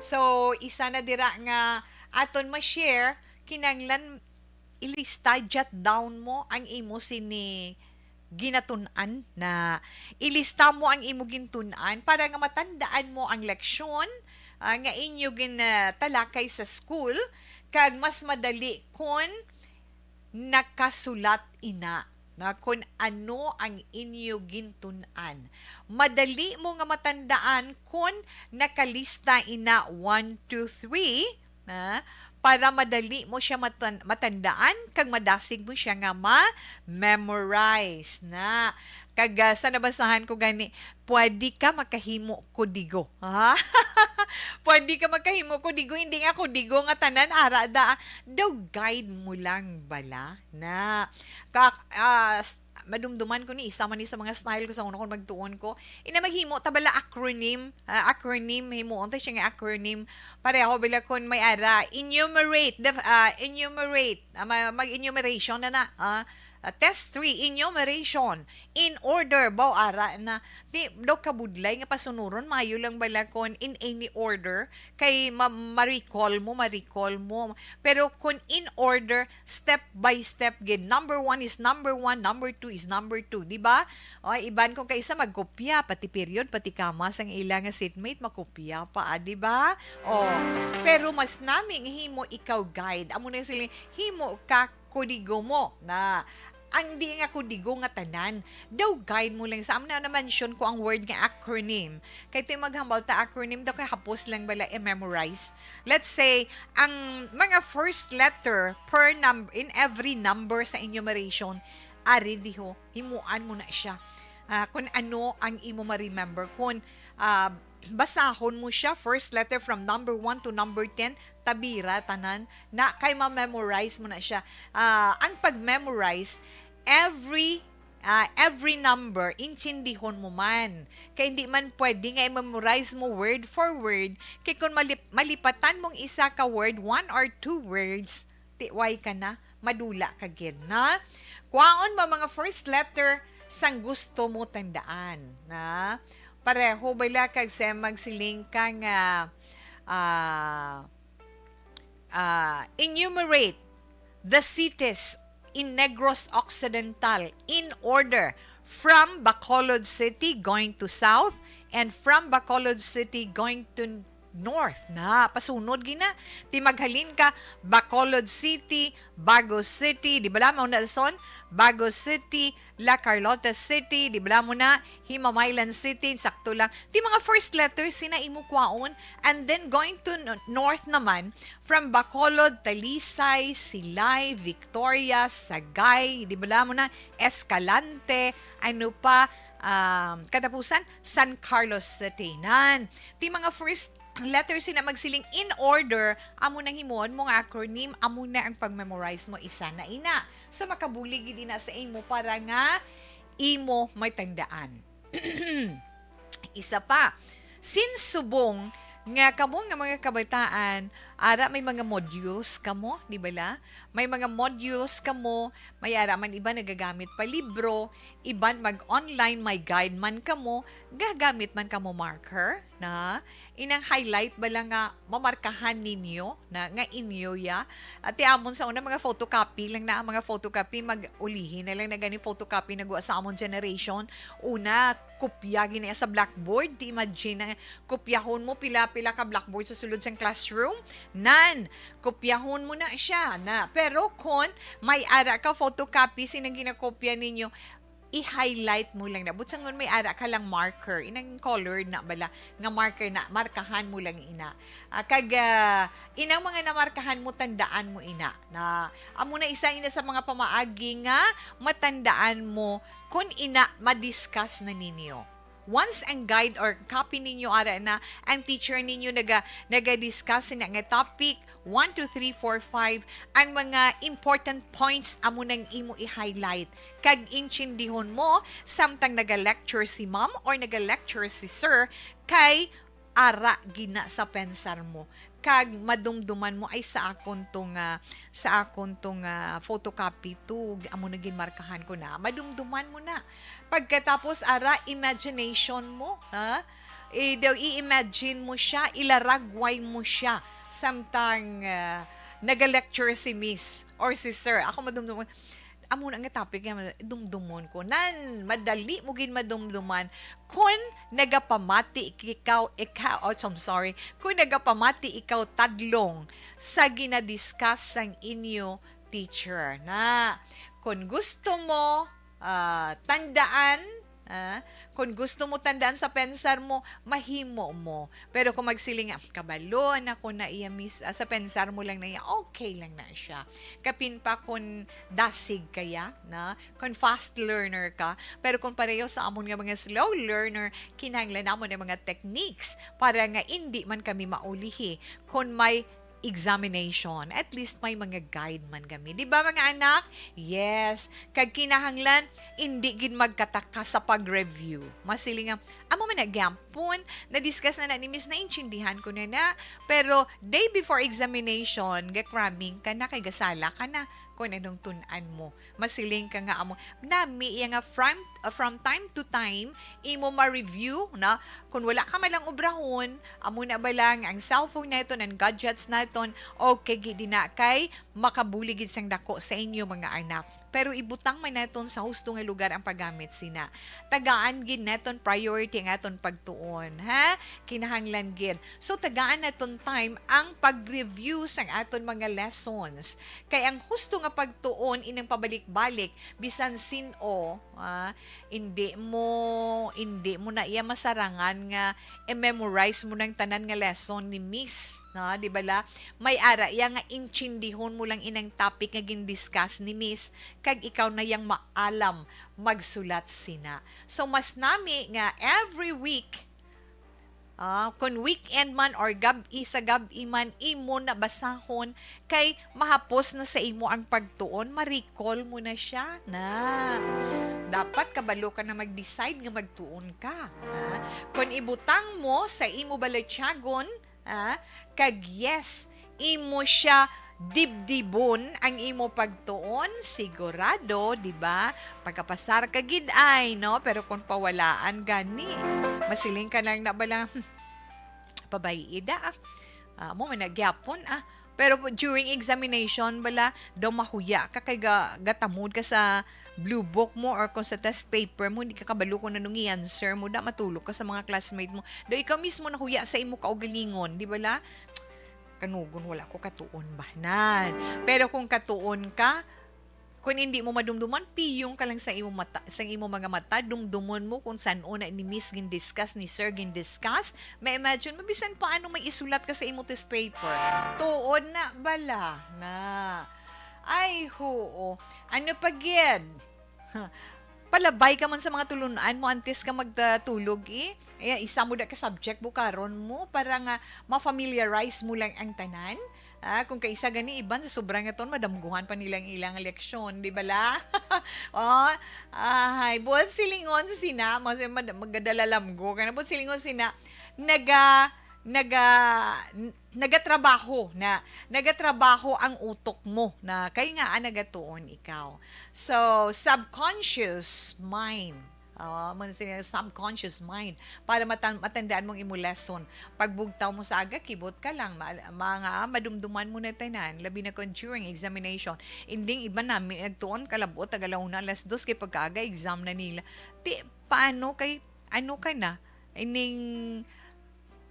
So, isa na dira nga aton ma-share, kinahanglan ilista, jot down mo ang imo sini ginatun-an na. Ilista mo ang imo gintun-an para nga matandaan mo ang leksyon, ah, nga inyo gin, ah, talakay sa school, kag mas madali kon nakasulat ina na kon ano ang inyo gintun-an. Madali mo nga matandaan kon nakalista ina one, two, three, na para madali mo siya matan-, matandaan kag madasig mo siya nga ma-memorize na. Kag, ah, sa nabasahan ko gani, pwede ka makahimo kodigo. Ha? Pwede ka makahimo kodigo, hindi nga kodigo nga tanan ara da. Daw guide mo lang bala na. Ka-, ah, s-, Madumduman ko ni, isa man ni sa mga style ko sa una kon magtuon ko. Ina, maghimo ta bala acronym, ah, acronym, himuon ta siya nga acronym. Pareho bala kon may ara, enumerate, the, ah, enumerate, ah, ma-, mag-enumeration na na, ah. Ah, test three, enumeration, in order, baw ara na. Di daw kabudlay nga pasunuron, maayo lang bala kon in any order, kay ma-, ma-recall mo, ma-recall mo. Pero kon in order, step by step gid. Number one is number one, number two is number two, di ba? O, iban kung kaisa magkopya, pati period, pati kama sang ila nga seatmate, makopya pa, ah, di ba? O, pero mas nami nga himo ikaw guide. Amo na sila, himo ka kodigo mo na ang di nga kodigo nga tanan. Daw guide mo lang sa, amo na na-mention ko ang word nga acronym. Kay ti maghambal ta acronym daw kay hapos lang bala i-memorize. Let's say, ang mga first letter per num-, in every number sa enumeration, ari diho, himuan mo na siya. Ah, kung ano ang imo ma-remember. Kung, ah, basahon mo siya, first letter from number one to number ten, tabira tanan. Na, kay ma-memorize mo na siya. Ah, ang pag-memorize, every, ah, every number, intindihon mo man. Kay hindi man pwede nga i-memorize mo word for word. Kay kung malip-, malipatan mong isa ka word, one or two words, tiway ka na, madula ka gid, na? Kwaon mo mga first letter sang gusto mo tandaan, na? Pareho bala kag sa magsiling ka nga, ah, ah, enumerate the cities in Negros Occidental in order from Bacolod City going to south and from Bacolod City going to north. Na, pasunod gina. Ti maghalin ka, Bacolod City, Bago City, di bala, mao na son? Bago City, La Carlota City, di bala mo na? Himamaylan City, sakto lang. Ti mga first letters sina imo kwaon, and then going to n-, north naman, from Bacolod, Talisay, Silay, Victoria, Sagay, di bala mo na? Escalante, ano pa, um, katapusan, San Carlos City. Nan, ti mga first letter sina magsiling in order, amo nang himuon mo nga acronym, amo na ang pag-memorize mo, isa na ina. So, makabulig gid ina sa imo para nga imo matandaan. Isa pa, since subong nga kamo nga mga kabataan, ara may mga modules kamo, di bala? May mga modules kamo, may ara man iba nagagamit pa libro, iban mag-online, may guide man kamo, gagamit man kamo marker, na? Inang highlight bala nga mamarkahan ninyo, na, nga inyo ya? At ti amon sa una, mga photocopy lang na, mga photocopy, mag-ulihi na lang na gani photocopy na gwa sa amon generation. Una, kopya gini sa blackboard. Ti imagine na kopyahon mo pila-pila ka blackboard sa sulod sang classroom. Nan, kopyahon mo na siya, na. Pero kon may ara ka photocopy, sinang ginakopya ninyo, i-highlight mo lang na. But sangon may ara ka lang marker, inang colored na bala, nga marker na, markahan mo lang ina. Ah, kag, ah, inang mga namarkahan mo, tandaan mo ina. Na, amo na isa ina sa mga pamaagi nga matandaan mo kun ina ma-discuss na ninyo. Once ang guide or copy ninyo ara na, ang teacher ninyo naga-, naga-discuss na nga topic, one, two, three, four, five, ang mga important points amo nang imo i-highlight. Kag intindihon mo, samtang naga-lecture si ma'am or naga-lecture si sir, kay ara gina sa pensar mo. Kag madumduman mo, "Ay, sa akon to nga, sa akon to nga photocopy to, amo na ginmarkahan ko na." Madumduman mo na. Pagkatapos, ara, imagination mo, ha? I-, daw i-imagine mo siya, ilaragway mo siya. Samtang, ah, naga-lecture si miss or si sir. Ako madumdum, amo na nga topic nga dumdumon ko. Nan, madali mo gid madumduman kun nagapamati ikaw, ikaw, oh, I'm sorry, kun nagapamati ikaw tadlong sa ginadiscuss sang inyo teacher. Na, kun gusto mo, ah, tandaan, ah, kun gusto mo tandaan sa pensar mo, mahimo mo. Pero kung magsiling nga, "Kabalo na ko na iya, miss," ah, sa pensar mo lang na iya, okay lang na siya. Kapin pa kung dasig kaya, na, kung fast learner ka. Pero kung pareho sa amon nga mga slow learner, kinahanglan namon ang mga techniques para nga indi man kami maulihi. Kung may examination, at least may mga guide man kami. Di ba, mga anak? Yes. Kag kinahanglan, hindi gid magkataka sa pag-review. Masiling nga, amo man na gyapon, na-discuss na na ni Miss, naintindihan ko na na. Pero day before examination, ga-cramming ka na, kay gasala ka na kung anong tun-an mo. Masiling ka nga amo. Nami iya nga from, uh, from time to time, imo ma-review, na kung wala ka man lang obrahon, amo na ba lang ang cellphone naton, ang gadgets naton, okay gid na kay makabulig gid sang dako sa inyo, mga anak. Pero ibutang man naton sa husto nga lugar ang paggamit sina. Tagaan gid naton priority ang aton pagtuon, ha? Kinahanglan gid. So, tagaan naton time ang pag-review sang aton mga lessons. Kay ang husto nga pagtuon inang pabalik-balik, bisan sin-o, ah, hindi mo, hindi mo na iya masarangan nga i-memorize mo nang tanan nga lesson ni Miss, no? Di ba la? May ara iya nga intindihon mo lang inang topic nga gin-discuss ni Miss, kag ikaw na yang maalam magsulat sina. So, mas nami nga every week, ah, kung weekend man or gab-i sa gab-i man, imo na basahon kay mahapos na sa imo ang pagtuon, ma-recall mo na siya na. Dapat kabalo ka na mag-decide nga magtuon ka, ha? Kung ibutang mo sa imo balatyagon, ha, kag yes, imo siya dibdibon ang imo pagtuon, sigurado, di ba? Pagkapasar ka gid ay, no? Pero kung pawalaan gani, masiling ka lang na bala, "Hmm, pabay-i da, ah. Ah, mo man na gyapon, ah." Pero during examination, bala, daw mahuya ka kay ga-, gatamod ka sa blue book mo or kung sa test paper mo, hindi ka kabalo kung anong i-answer mo, da matulog ka sa mga classmate mo. Daw ikaw mismo nahuya sa imo kaugalingon, di ba la? Kanugon, wala ko katuon ba? Nan. Pero kung katuon ka, kung hindi mo madumduman, piyong ka lang sa imo mata, sa imo mga mata, dumdumon mo kung san-o na ni Miss gin-discuss, ni Sir gin-discuss. May imagine mo, bisan paano may isulat ka sa imo test paper. Tuod na bala na. Ay, huo. Ano pa gid? Palabay ka man sa mga tulun-an mo antes ka magtulog, eh. Ay, isa mo da ka subject bukaron mo para nga ma-familiarize mo lang ang tanan. Ah, kung kaisa gani iban sa sobra nga ton, madamguhan pa nila ang ilang leksyon, di ba la? Oh, ahay, buot silingon sa sina, mas mad-, magdalalamgo ka na, buot silingon sina, naga-, naga-, n-, nagatrabaho na, nagatrabaho ang utok mo na kay nga, ah, nagatuon ikaw. So, subconscious mind. Oh, man sila subconscious mind. Para matan-, matandaan mong imo lesson. Pagbugtaw mo sa aga, kibot ka lang. Ma-, mga madumduman mo na tanan. Labi na kung during examination. Ending iba na, may nagtuon, kalabot, tagalauna, alas dos, kay pagkaaga, exam na nila. Ti, paano kay, ano ka na? Ining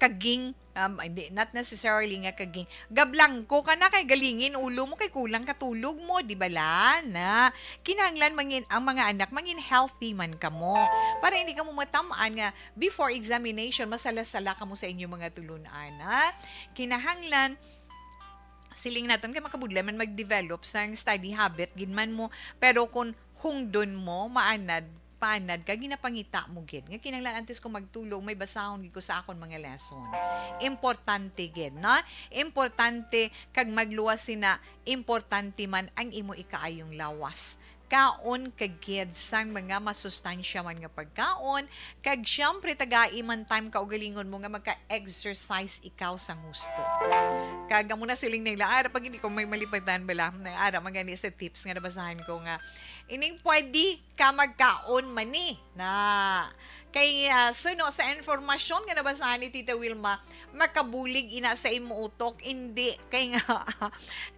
kaging, um, hindi, not necessarily nga kaging. Gablangko ka na kay galingin ulo mo kay kulang katulog mo, di ba la? Na, kinahanglan mangin, ang mga anak, mangin healthy man kamo. Para hindi kamo matam-an nga before examination, masala-sala kamo sa inyong mga tulun-an, ha? Kinahanglan, siling naton kay makabudlay man mag-develop sang study habit gid man mo, pero kung hungdon mo, maanad, paanad ka, ginapangita mo gid nga kinahanglan antes ko magtulog, may basahon gid ko sa akon mga lesson. Importante gid, no? Importante kag magluwas sina, importante man ang imo ikaayong lawas. Kaon ka gid sang mga masustansya man nga pagkaon, kag siyempre tagai man time kaugalingon mo nga magka-exercise ikaw sang husto. Kag amo na siling nila, ara pag hindi ko may malipatan bala, nang ara man gani sa tips nga nabasahan ko nga, ining pwede ka magkaon mani na. Kay, ah, suno sa informasyon nga nabasahan ni Tita Wilma, makabulig ina sa imo utok, hindi. Kay nga,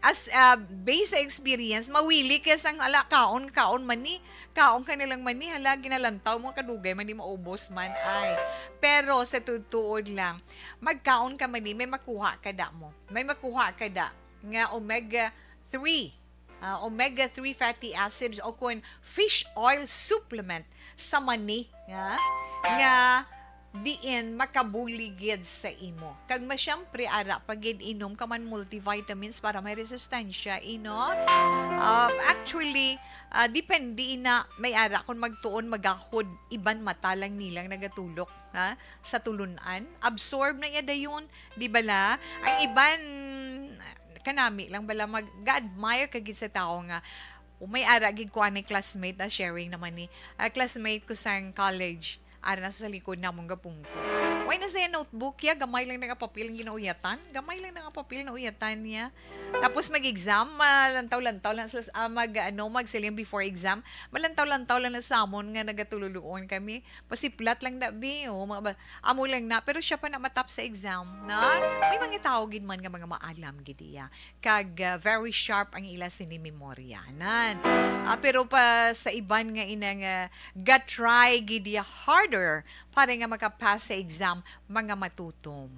as, ah, based sa experience, mawili ka sang ala, kaon, kaon mani, kaon ka nilang mani, hala, ginalantaw mo, kadugay mani maubos man, ay. Pero sa tuod-tuod lang, magkaon ka mani, may makuha ka da mo. May makuha ka da nga omega three, ah, omega three fatty acids o kun fish oil supplement sa mani nga, nga diin makabulig gid sa imo. Kag masyempre, ara pa gid inom ka man multivitamins para may resistensya, ino? Ah, actually, ah, depende na may ara kung magtuon magahod, iban mata lang nilang nagatulok, ha? Sa tulun-an, absorb na iya dayon, di bala? Ang iban, kanami lang bala mag-admire ka gid sa tao nga, o may ara gid ko ani classmate na sharing naman ni, ah, classmate ko sang college, ara na sa likod namon gapungko. Way na siya notebook ya, gamay lang na nga papel ang ginauyatan. Gamay lang na nga papel na uyatan niya. Tapos mag-exam, malantaw-lantaw lang sila, ah, mag, ano, magsiling before exam. Malantaw-lantaw lang na sa amon nga nagatululuon kami. Pasiplat lang na, bi, oh, mga ba, amo lang na. Pero siya pa na matap sa exam, na? May mga tao gid man nga mga maalam gid iya. Kag, ah, very sharp ang ila sini memorya. Nan. Ah, pero pa sa iban nga inang, ah, ga-try gid iya harder para nga makapass sa exam, mga matutom.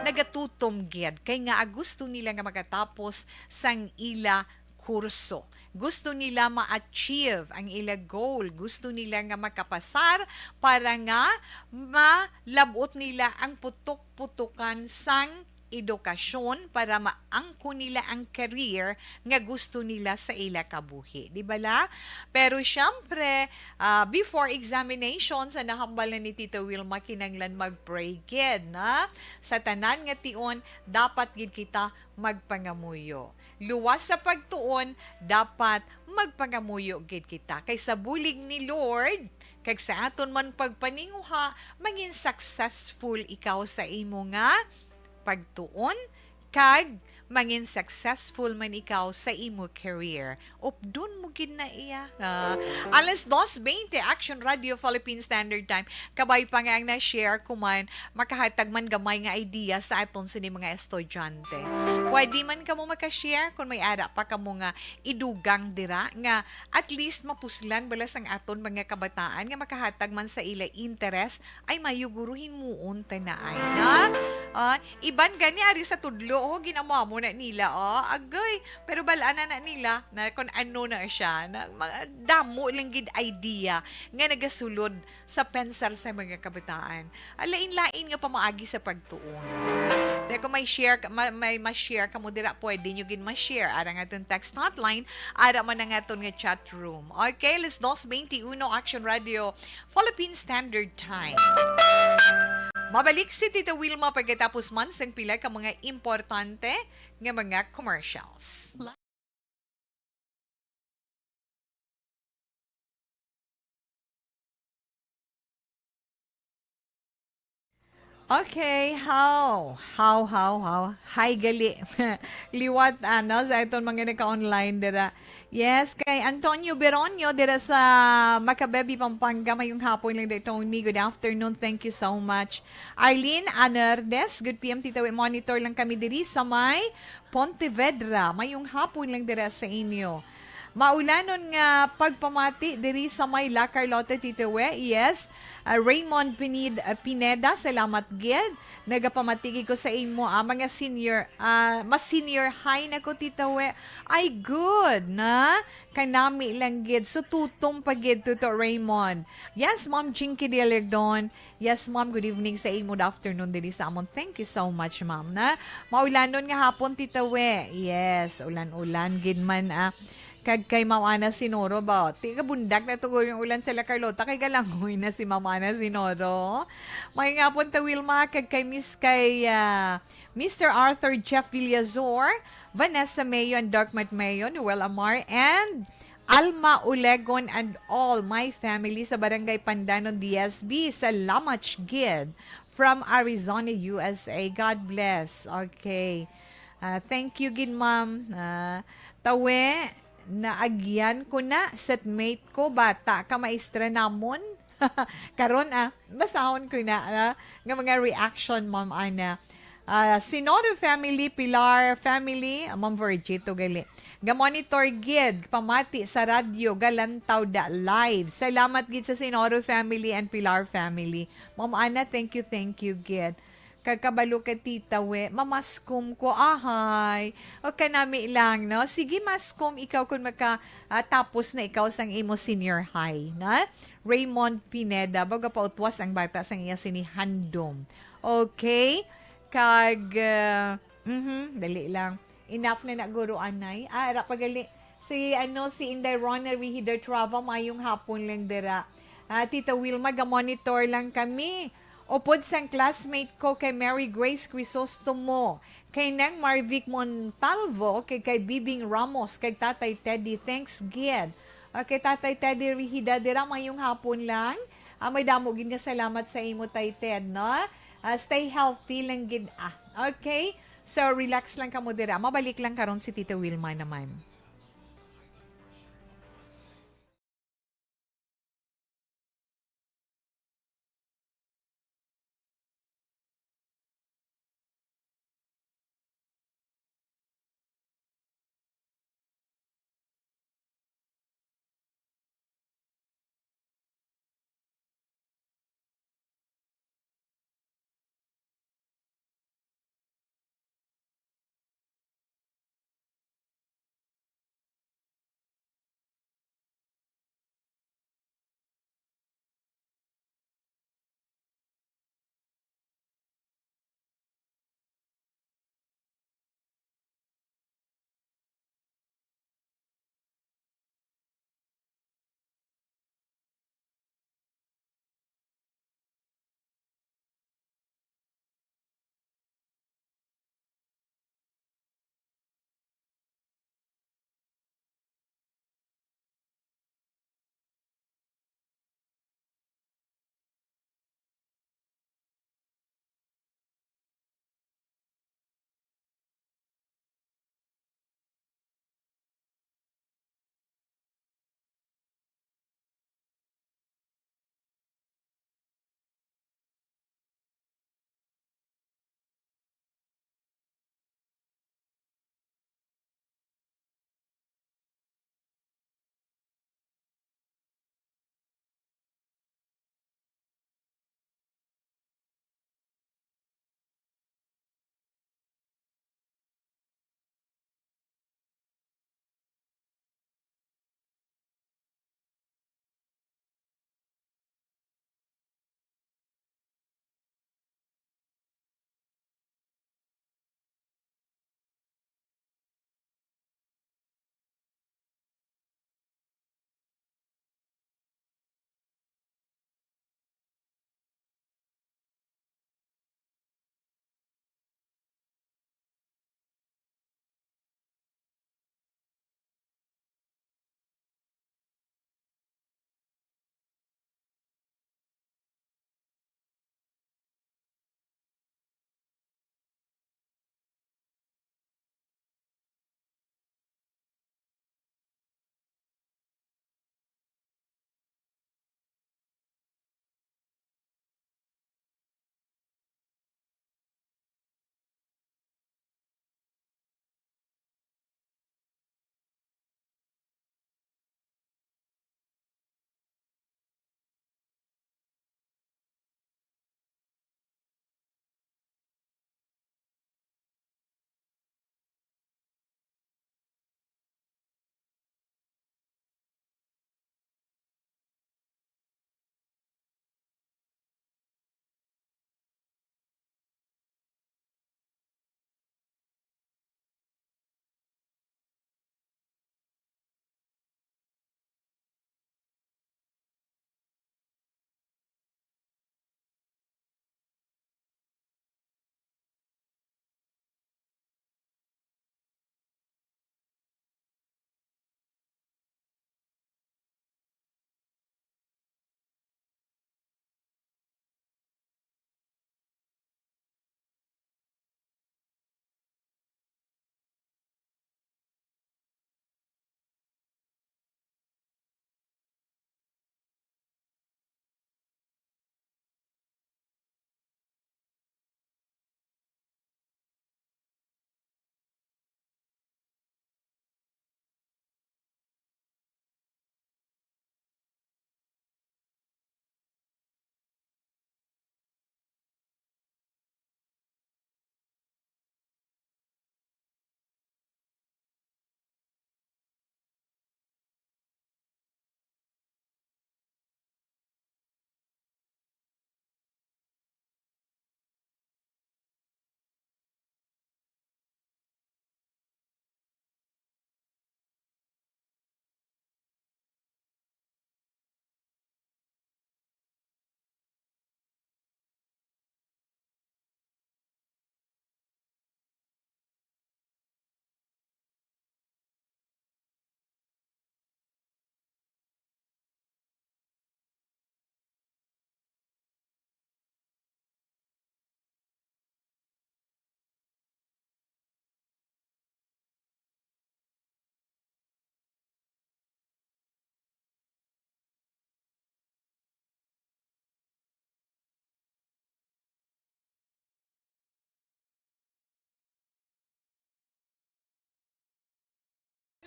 Nagatutom gid kay nga gusto nila nga makatapos sang ila kurso. Gusto nila ma-achieve ang ila goal. Gusto nila nga makapasar para nga malab-ot nila ang putok-putukan sang edukasyon para maangkon nila ang career nga gusto nila sa ila kabuhi. Di bala? Pero syempre, ah, before examination, sa nahambal na ni Tita Wilma, kinanglan mag-pray gid, na? Sa tanan nga tion, dapat gid kita magpangamuyo. Luwas sa pagtuon, dapat magpangamuyo gid kita. Kay sa bulig ni Lord, kag sa aton man pagpaninguha, mangin successful ikaw sa imo nga pagtuon, kag mangin successful man ikaw sa imo career. Updon mo gid na iya. Ah, alas dos veinte, Action Radio Philippine Standard Time. Kabay pa nga ang na-share ko man, makahatag man gamay nga idea sa aton sini mga estudyante. Pwede man kamo maka-share kung may ara pa kamo nga idugang dira nga at least mapuslan bala sang aton mga kabataan nga makahatag man sa ila interes ay mayo guro himuon ta na ay na. Ah, iban gani ari sa tudlo, oh, ginamo-amo na nila, oh, agay. Pero bal-an na, na nila na kung ano na siya, na, ma-, damo lang gid idea nga nagasulod sa pensar sa mga kabataan. Ang lain-lain nga pamaagi sa pagtuon. Kaya kung may share ka, ma-, may ma-share kamo dira, pwede nyo gid ma-share. Ara nga aton text hotline, ara man ang aton nga chat room. Okay, alas dos veintiuno, Action Radio, Philippine Standard Time. Mabalik si Tita Wilma pagkatapos man sang pila ka mga importante nga mga commercials. Okay, how? How, how, how? Hi, gali. Liwat, ano, sa iton mga naka-online dira. Yes, kay Antonio Beronio dira sa Macabebe, Pampanga. Mayong hapon lang dito, Tony. Good afternoon. Thank you so much. Arlene Anerdes, good P M, Tita Wi. Monitor lang kami diri sa may Pontevedra. Mayong hapon lang dira sa inyo. Maulanon nga pagpamati diri sa may La Carlota, Tita Wi. Yes. Ah, Raymond Pinid-, ah, Pineda, salamat gid. Nagapamati gid ko sa imo, ah, mga senior, ah, mas senior high na ko, Tita Wi. Ay, good, na? Kanami lang gid. So, tutom pa gid, Tito Raymond. Yes, Ma'am Jinky Dialegdon. Yes, ma'am. Good evening sa imo. Good afternoon diri sa amon. Thank you so much, ma'am, na. Maulanon nga hapon, Tita We. Yes, ulan-ulan gid man, ah. Kag kay Ma'am Ana Sinoro ba? Tiga bundak na to yung ulan sa La Carlota. Kay galangoy na si Ma'am Ana Sinoro. Mayong hapon, Ta Wilma. Kag kay Miss, kay, ah, Mister Arthur Jeff Villazor, Vanessa Mayo and Darkmat Mayo, Noel Amar, and Alma Ulegon and all my family sa Barangay Pandanon, D S B. Salamat gid from Arizona, U S A. God bless. Okay. Ah, thank you gid, ma'am. Ah, tawe, naagyan ko na, setmate ko, bata ka, maestra namon. Karon, ah, basahon ko na, ah, nga mga reaction, Ma'am Ana. Ah, Sinodo family, Pilar family, Ma'am Virgie to gali. Ga-monitor gid, pamati sa radyo, galantaw da live. Salamat gid sa Sinodo family and Pilar family. Ma'am Ana, thank you, thank you gid. Kag kabalo ka, Tita We, mamaskom ko, ahay. O, kanami lang, no? Sige, maskom ikaw kung maka, ah, tapos na ikaw sang imo senior high, na? Raymond Pineda, baga pautwas ang bata sang iya sini handom. Okay? Kag, ah, mhm, dali lang. Enough na na, guro, anay. Ah, ara pa gali. Si, ano, si Inday Rona Rehida Trava, mayong hapon lang dira. Ah, Tita Wilma, ga-monitor lang kami. Upod sang classmate ko kay Mary Grace Crisostomo, kay Neng Marvic Montalvo, kay, kay Bibing Ramos, kay Tatay Teddy. Thanks, gid. Okay, Tatay Teddy Rehida, dira, mayong hapon lang. Ah, may damo gid nga salamat sa imo, Tay Ted, no? Ah, stay healthy lang gid, ah. Okay? So, relax lang kamo dira. Mabalik lang karon si Tita Wilma naman.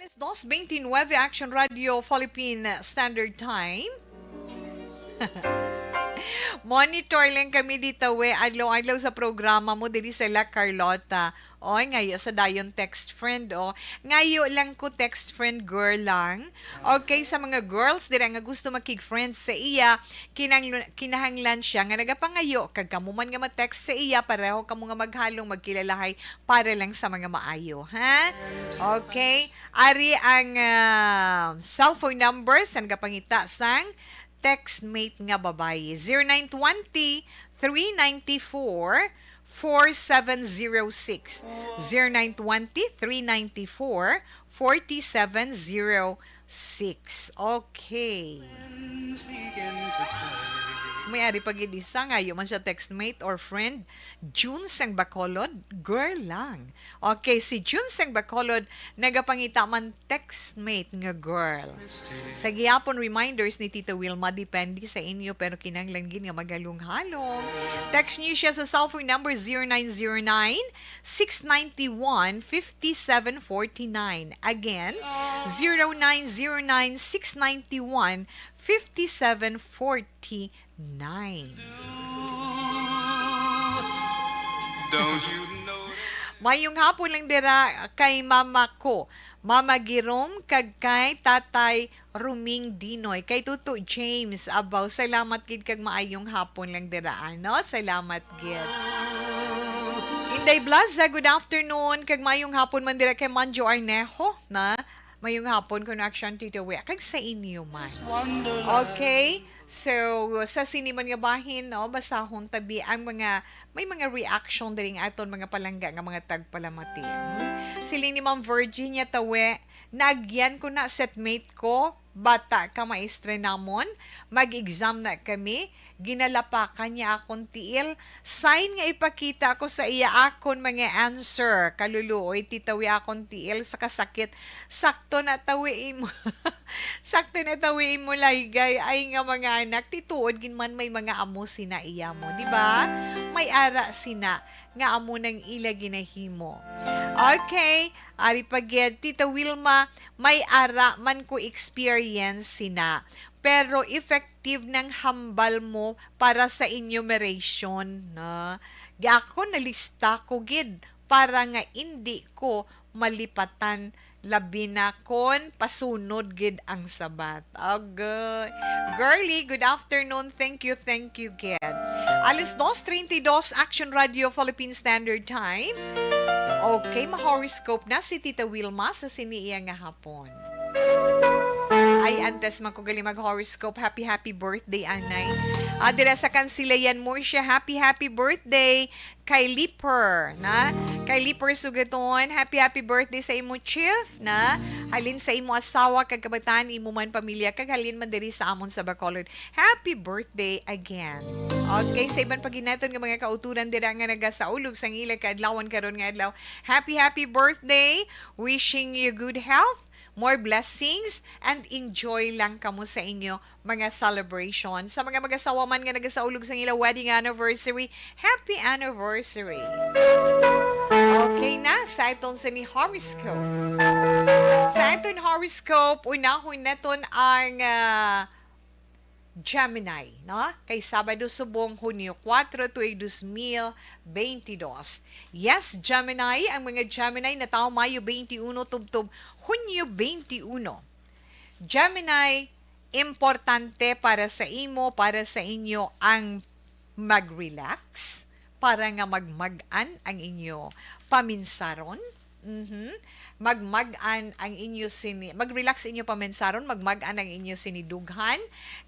Alas dos beintinuebe, Action Radio Philippine Standard Time. Monitor lang kami dito, we. Adlaw-adlaw sa programa mo diri sa La Carlota. Oy, ngayo sa dayon text friend, oh. Ngayo lang ko text friend, girl lang. Okay, sa mga girls dira nga gusto makig-friends sa iya, kinang-, kinahanglan siya nga nagapangayo, kag kamo man nga ma-text sa iya, pareho kamo nga maghalong magkilalahay para lang sa mga maayo, ha? Okay? Ari ang, ah, cellphone number sa nagapangita sang textmate nga babayi. Zero nine twenty, three ninety-four, four seven zero six. Zero nine twenty, three ninety-four, forty-seven zero six. Okay. May ari pa gid isa nga, yo man siya textmate or friend. June sang Bacolod, girl lang. Okay, si June sang Bacolod, nagapangita man textmate nga girl. Sa gihapon reminders ni Tita Wilma, depende sa inyo, pero kinahanglan gid nga magalong-halong. Text niyo siya sa cellphone number zero nine zero nine, six nine one, fifty-seven forty-nine. Again, zero nine zero nine, six nine one, fifty-seven forty-nine. Don't you know? Mayong hapon lang dira kay mama ko, Mama Girom, kag kay Tatay Ruming Dinoy, kay Tuto James. Abaw, salamat gid kag maayong hapon lang dira, ano? Salamat gid. Inday Blaza, good afternoon, kag maayong hapon man dira kay Manjo Arnejo, na mayong hapon, Connection Tito Wea, kag sa inyo man. Okay? So, sa sini man nga bahin, no, basahon tabi ang mga, may mga reaction diri nga aton mga palangga nga mga tagpalamati. Hmm? Siling ni Ma'am Virginia Tawe, "Naagyan ko na setmate ko, bata ka maestra namon, mag-exam na kami, ginalapakan niya akon tiil, sign nga ipakita ko sa iya akon mga answer. Kaluluoy, Tita Wea, akon tiil sa kasakit. Sakto na, Tawe, imo." Sakto na, Tawe, imo laygay. Ay nga mga anak, ti tuod gid man may mga amo sina iya mo, di ba? May ara sina nga amo nang ila ginahimo. Okay, ari pa gid, Tita Wilma, may ara man ko experience sina, pero effective nang hambal mo para sa enumeration, no? Ako nalista ko gid para nga indi ko malipatan, labi na kon pasunod gid ang Sabat. Agoy. Girly, good afternoon. Thank you, thank you gid. Alas dos treinta y dos, Action Radio Philippine Standard Time. Okay, ma-horoscope na si Tita Wilma sa sini iya nga hapon. Ay, antes man ko gali mag-horoscope, happy, happy birthday, anay. Ah, dira sa Kansilayan, Murcia, happy, happy birthday kay Liper, na? Kay Liper Sugaton, happy, happy birthday sa imo, Chief, na? Halin sa imo asawa, kag kabataan, imo man pamilya, kag halin man diri sa amon sa Bacolod. Happy birthday again. Okay, sa iban pa gid naton nga mga kauturan dira nga nagasaulog sang ila kaadlawan karon nga adlaw, happy, happy birthday. Wishing you good health, more blessings, and enjoy lang kamo sa inyo mga celebration. Sa mga mag-asawa man nga nagasaulog sang ila wedding anniversary, happy anniversary. Okay na, sa aton sini horoscope. Sa aton horoscope, unahon naton ang, ah, Gemini, no? Kay Sabado subong, Hunyo kuwatro, tuig dos mil beintidos. Yes, Gemini, ang mga Gemini natawo Mayo beintiuno tubtob Hunyo beintiuno. Gemini, importante para sa imo, para sa inyo ang mag-relax, para nga magmag-an ang inyo paminsaron. Mhm. Magmag-an ang inyo sini, mag-relax inyo paminsaron, magmag-an ang inyo sinidughan,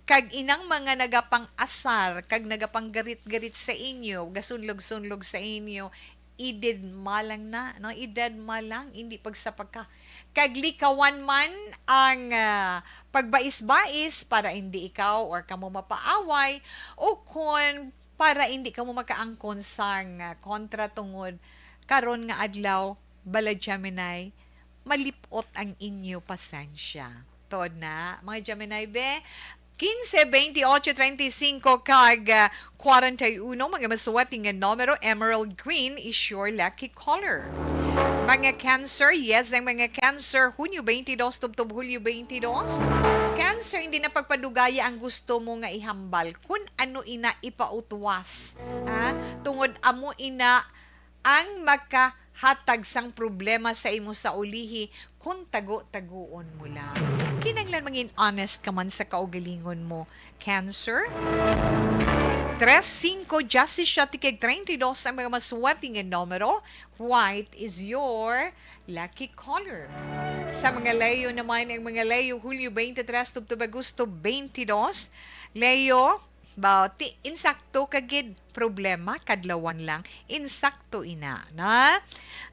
kag inang mga nagapang-asar kag nagapanggarit-garit sa inyo, gasunlog-sunlog sa inyo, idedma lang na, no? Idedma lang, hindi pagsapaka. Kag likawan man ang, ah, pagbais-bais para hindi ikaw or kamo mapaaway, o kon para hindi kamo makaangkon sang, ah, kontra tungod karon nga adlaw, bala Gemini, malip-ot ang inyo pasensya. Tuod na, mga Gemini, be, quince, veintiocho, treinta y cinco, kag, ah, kwarenta y uno, mga masuwati nga numero, emerald green is your lucky color. Mga Cancer, yes, ang mga Cancer, Hunyo twenty-two tubtob Hulyo twenty-two. Cancer, hindi na pagpadugaya ang gusto mo nga ihambal kun ano ina ipautwas. Ah, tungod amo ina ang makahatag sang problema sa imo sa ulihi kung tago-taguon mo lang. Kinahanglan mangin honest ka man sa kaugalingon mo, Cancer. Tres, singko, diyasisiete kag treinta y dos ang mga maswerte nga numero. White is your lucky color. Sa mga Leo naman, ang mga Leo, Hulyo twenty-three tubtob Agosto twenty-two. Leo, ba, ti, insakto ka gid problema, kadlawan lang, insakto ina, na?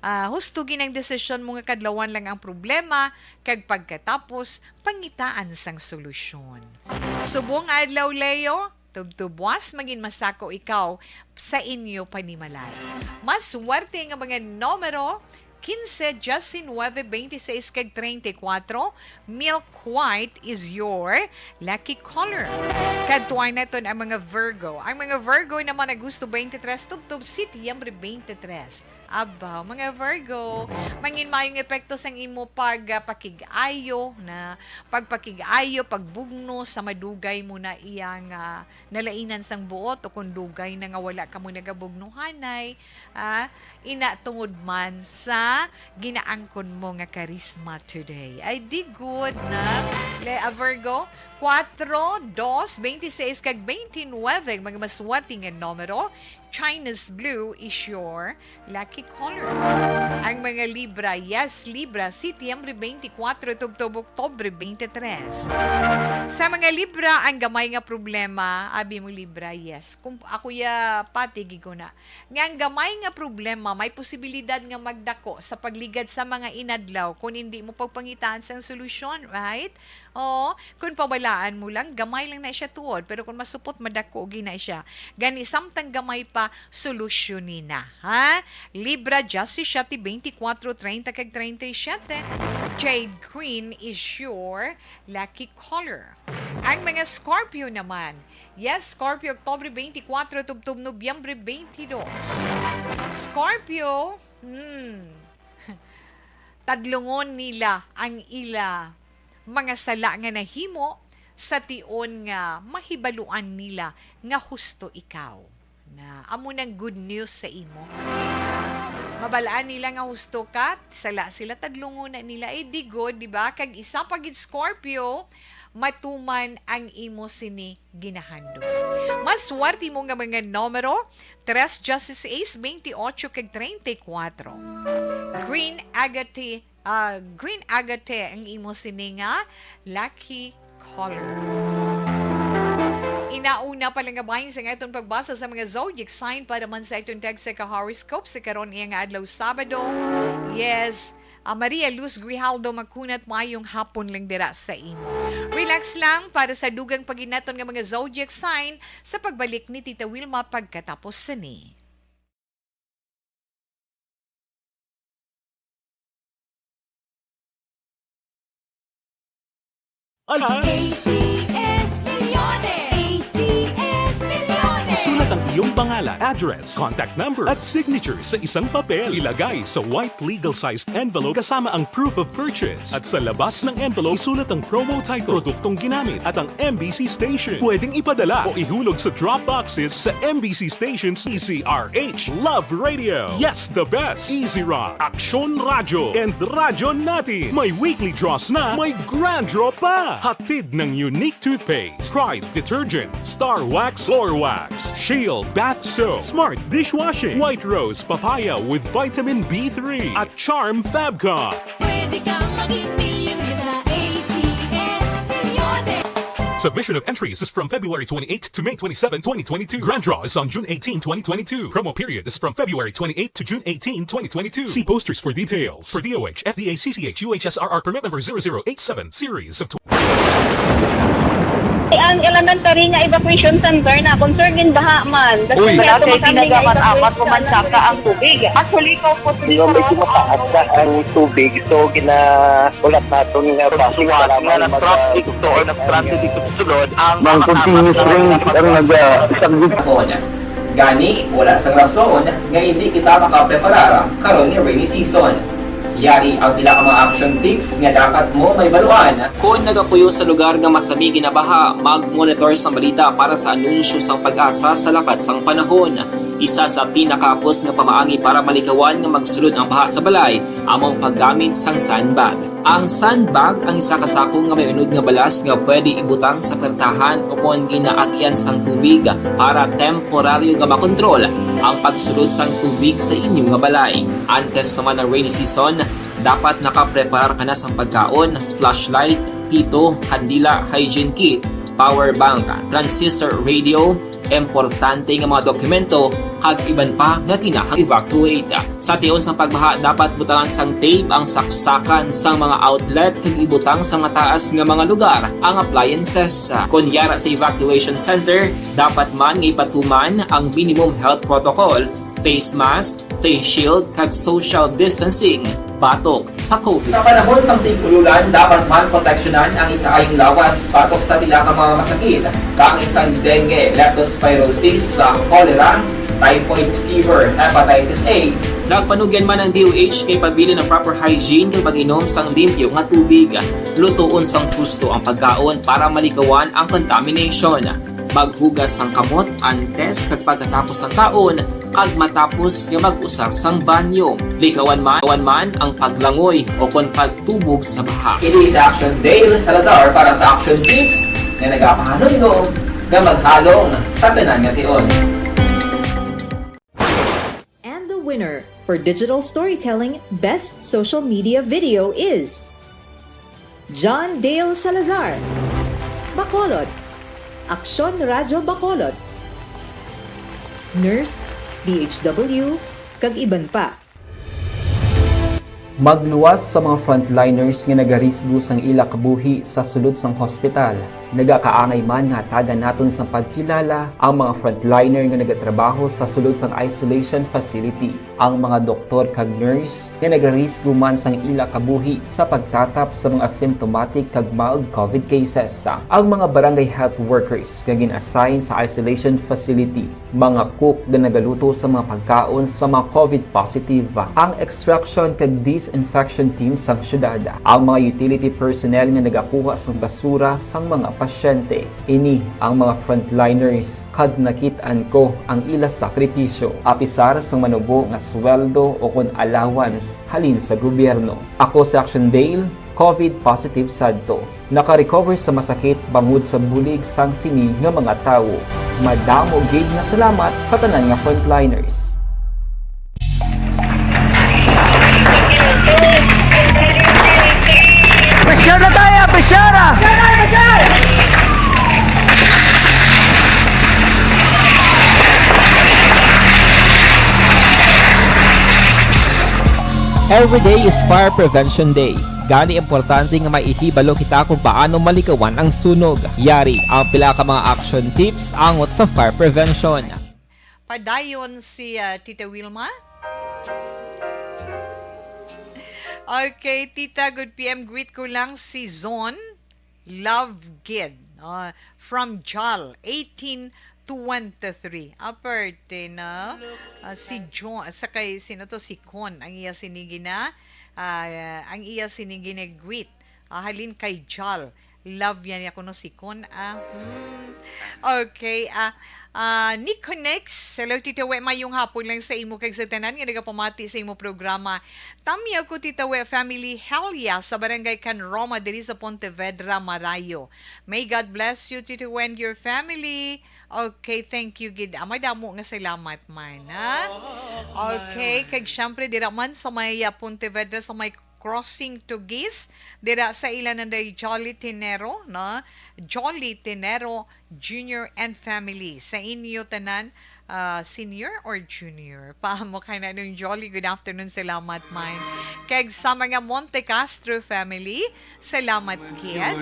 Ah, husto gid ang desisyon mo nga kadlawan lang ang problema, kag pagkatapos, pangitaan sang solusyon. Subong adlaw, Leo, tubtubwas, mangin masako ikaw sa inyo panimalay. Maswerte nga mga numero, quince, diecinuebe, veintiséis, kag treinta y cuatro. Milk white is your lucky color. Kadtuan naton ang mga Virgo. Ang mga Virgo naman, Agosto twenty-three, tubtob Setyembre twenty-three. Abaw, mga Virgo, mangin mayong epekto sang imo pag, ah, pakig-ayo na, pagpakig-ayo, pagbugno sa madugay mo na iyang, ah, nalainan sang buot o kung dugay na nga wala kamo nagabugnuhanay, ah, ina tungod man sa ginaangkon mo nga karisma today. Ay, di good na. Le, ah, Virgo, kuwatro, dos, bente seis, kag bente nuebe, ang mga maswerte nga numero. China's blue is your lucky color. Ang mga Libra, yes, Libra, Setyembre twenty-four, tubtob Oktubre twenty-three. Sa mga Libra, ang gamay nga problema, abi mo Libra, yes. Kung ako ya, pati gid ko na. Nga ang gamay nga problema, may posibilidad nga magdako sa pagligad sa mga inadlaw kung hindi mo pagpangitaan sang solusyon, right? Oo, kung pabalaan mo lang, gamay lang na siya tuod, pero kung masupot, madako gid na siya. Gani, samtang gamay pa, solusyoni na, ha? Libra, Justice, siyete, twenty-four, treinta, kag treinta y siete. Jade Queen is your lucky color. Ang mga Scorpio naman, yes, Scorpio, Oktubre twenty-four, tubtob Nobyembre twenty-two. Scorpio, hmm, tadlungon nila ang ila mga sala nga nahimo sa tion nga mahibaluan nila nga husto ikaw. Na, amo nang good news sa imo. Mabalaan nila nga husto ka, sala sila, tadlungon na nila. Eh, di good, di ba? Kag isa pa gid, Scorpio, matuman ang imo sini ginahandom. Maswerte mo nga mga numero, tres, dieciséis, veintiocho, kag treinta y cuatro. Green agate, ah, green agate ang imo sini nga lucky color. Inauna pa lang nga bahin sa aton pagbasa sa mga zodiac sign para man sa aton tag sa ka-horoscope sa karon iya nga adlaw, Sabado. Yes, ah, Maria Luz Grijaldo, makunat, mayong hapon lang dira sa imo. Relax lang para sa dugang paginaton nga mga zodiac sign sa pagbalik ni Tita Wilma pagkatapos sini. Ala! A C S Millones! A C S Millones! Isulat ang iyong pangalan, address, contact number, at signature sa isang papel. Ilagay sa white legal-sized envelope kasama ang proof of purchase. At sa labas ng envelope, isulat ang promo title, produktong ginamit, at ang M B C station. Pwedeng ipadala o ihulog sa drop boxes sa M B C stations, E C R H, Love Radio, Yes the Best, Easy Rock, Aksyon Radyo, and Radyo Natin. May weekly draws na, may grand draw pa. Hatid ng Unique Toothpaste, Pride Detergent, Star Wax, Floor Wax, Shield Bath Soap, Smart Dishwashing, White Rose Papaya with Vitamin B three, at Charm Fabcon. Pwede kang maging milyonaryo sa A C S Milyones. Submission of entries is from February twenty-eighth to May twenty-seven, twenty twenty-two. Grand draw is on June eighteen, twenty twenty-two. Promo period is from February twenty-eighth to June eighteen, twenty twenty-two. See posters for details. For D O H, F D A, C C H, U H S R R permit number zero zero eight seven, series of Ang elementary nga evacuation center na concern in baha man. Uy. Wala kay ginagaman amat ko man saka ang tubig. Actually, ikaw po, Hindi ko medyo mataas na ang tubig. So, ginahulat natin nga bus. Suwat nga na traffic to or na stranded dito sa sulod ang Mang continuous rain ang naga-, saglit. Gani, wala sang rason nga indi kita makapreparar karon nga rainy season. Yari ang pila ka mga action tips nga dapat mo mahibaluan. Kon nagapuyo sa lugar nga masami ginabaha, mag-monitor sang balita para sa anunsyo sang PAGASA sa lakat sang panahon. Isa sa pinakahapos nga pamaagi para malikawan nga magsulod ang baha sa balay amo ang paggamit sang sandbag. Ang sandbag ang isa ka sako nga may unod nga balas nga pwede ibutang sa pertahan o kon ginaagian sang tubig para temporaryo nga makontrol ang pagsulod sang tubig sa inyo nga balay. Antes pa man ang rainy season, dapat nakapreparar ka na sang pagkaon, flashlight, pito, kandila, hygiene kit, power bank, transistor radio, importante nga mga dokumento, kag iban pa nga kinahang evacuate. Sa tion sang pagbaha, dapat butangan sang tape ang saksakan sang mga outlet kag ibutang sa mataas nga mga lugar ang appliances. Kon yara sa evacuation center, dapat man nga ipatuman ang minimum health protocol, face mask, face shield, kag social distancing batok sa COVID. Sa panahon sang tig-ululan, dapat man proteksyonan ang ikaayong lawas batok sa pila ka mga masakit, kaangay sang dengue, leptospirosis, sa cholera, typhoid fever, hepatitis A. Nagpanugyan man ang D O H nga ipabilin ang proper hygiene kag mag-inom sang limpyo nga tubig. Lutoon sang husto ang pagkaon para malikawan ang contamination. Maghugas sang kamot antes kag pagkatapos sang kaon, kag matapos nga mag-usar sang banyo. Likawan man, likawan man ang paglangoy o kon pagtubog sa baha. Ini si Action Dale Salazar para sa Action Tips nga nagapahanumdom nga maghalong sa tanan nga tion. And the winner for digital storytelling best social media video is John Dale Salazar, Bacolod, Aksyon Radyo Bacolod, Nurse, B H W, kag iban pa. Magluwas sa mga frontliners nga nagarisgo sang ila kabuhi sa sulod sang hospital. Nagakaangay man nga hatagan naton sang pagkilala ang mga frontliner nga nagatrabaho sa sulod sang isolation facility, ang mga doktor kag nurse nga nagarisgo man sang ila kabuhi sa pagtatap sa mga asymptomatic kag mild COVID cases, ang mga barangay health workers nga gin-assign sa isolation facility, mga cook nga nagaluto sa mga pagkaon sa mga COVID positive, ang extraction kag disinfection team sang syudad, ang mga utility personnel nga nagakuha sang basura sang mga pasyente. Ini ang mga frontliners, kag nakit-an ko ang ila sakripisyo, apisar sang manubo nga sweldo o kon allowance halin sa gobyerno. Ako si Action Dale, COVID positive sadto. Naka-recover sa masakit bangod sa bulig sang sini nga mga tawo. Madamo gid nga salamat sa tanan nga frontliners. Pressure na tayo! Pressure na! Every day is Fire Prevention Day. Gani, importante nga maihibalo kita kung paano malikawan ang sunog. Yari ang pila ka mga action tips angot sa fire prevention. Padayon si, ah, Tita Wilma. Okay, Tita, good P M. Greet ko lang si Zon. Love gid, no? From Jal, eighteen twenty-three. Aperte na, ah, si John, sa kay, sino to? Si Con, ang iya sini gina-, ah, ang iya sini gina-greet. Ah, halin kay Jal. Love yan niya kuno si Con, ah. Hmm. Okay, ah, ah, Nico Nex, hello, Tita We, mayong hapon lang sa imo kag sa tanan nga nagapamati sa imo programa. Tamyaw ko, Tita We family, Helia, sa Barangay Can Roma, diri sa Pontevedra, Marayo. May God bless you, Tita We, and your family. Okay, thank you gid. Amay damo nga salamat man, ha? Okay, kag syempre dira man sa may, ah, Pontevedra, sa may crossing to Gis, dira sa ila nanday Jolly Tinero, no? Jolly Tinero Junior and family. Sa inyo tanan, ah, senior or junior? Pahamok kay Nanong Jolly, good afternoon, salamat man. Kag sa mga Monte Castro family, salamat gid.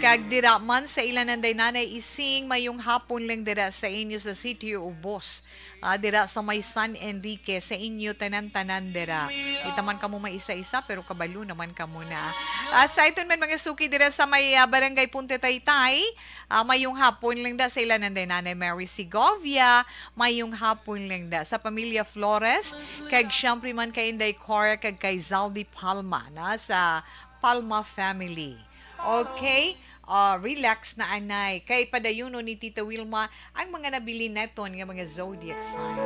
Kag dira man sa ila nanday Nanay Ising, mayong hapon lang dira sa inyo sa Sitio Ubos. ah, dira sa may San Enrique, sa inyo tanan-tanan dira. Kita man kamo may isa-isa, pero kabalo naman kamo na. Ah, sa iton man mga suki dira sa may, ah, Barangay Punta Taytay, ah, mayong hapon lang da sa ila nanday Nanay Mary Segovia, mayong hapon lang da sa pamilya Flores, kag siyempre man kay Inday Cora, kag kay Zaldi Palma, na sa Palma family. Okay? Ah, relax na, anay. Kay padayunon ni Tita Wilma ang mga nabilin naton nga mga zodiac sign.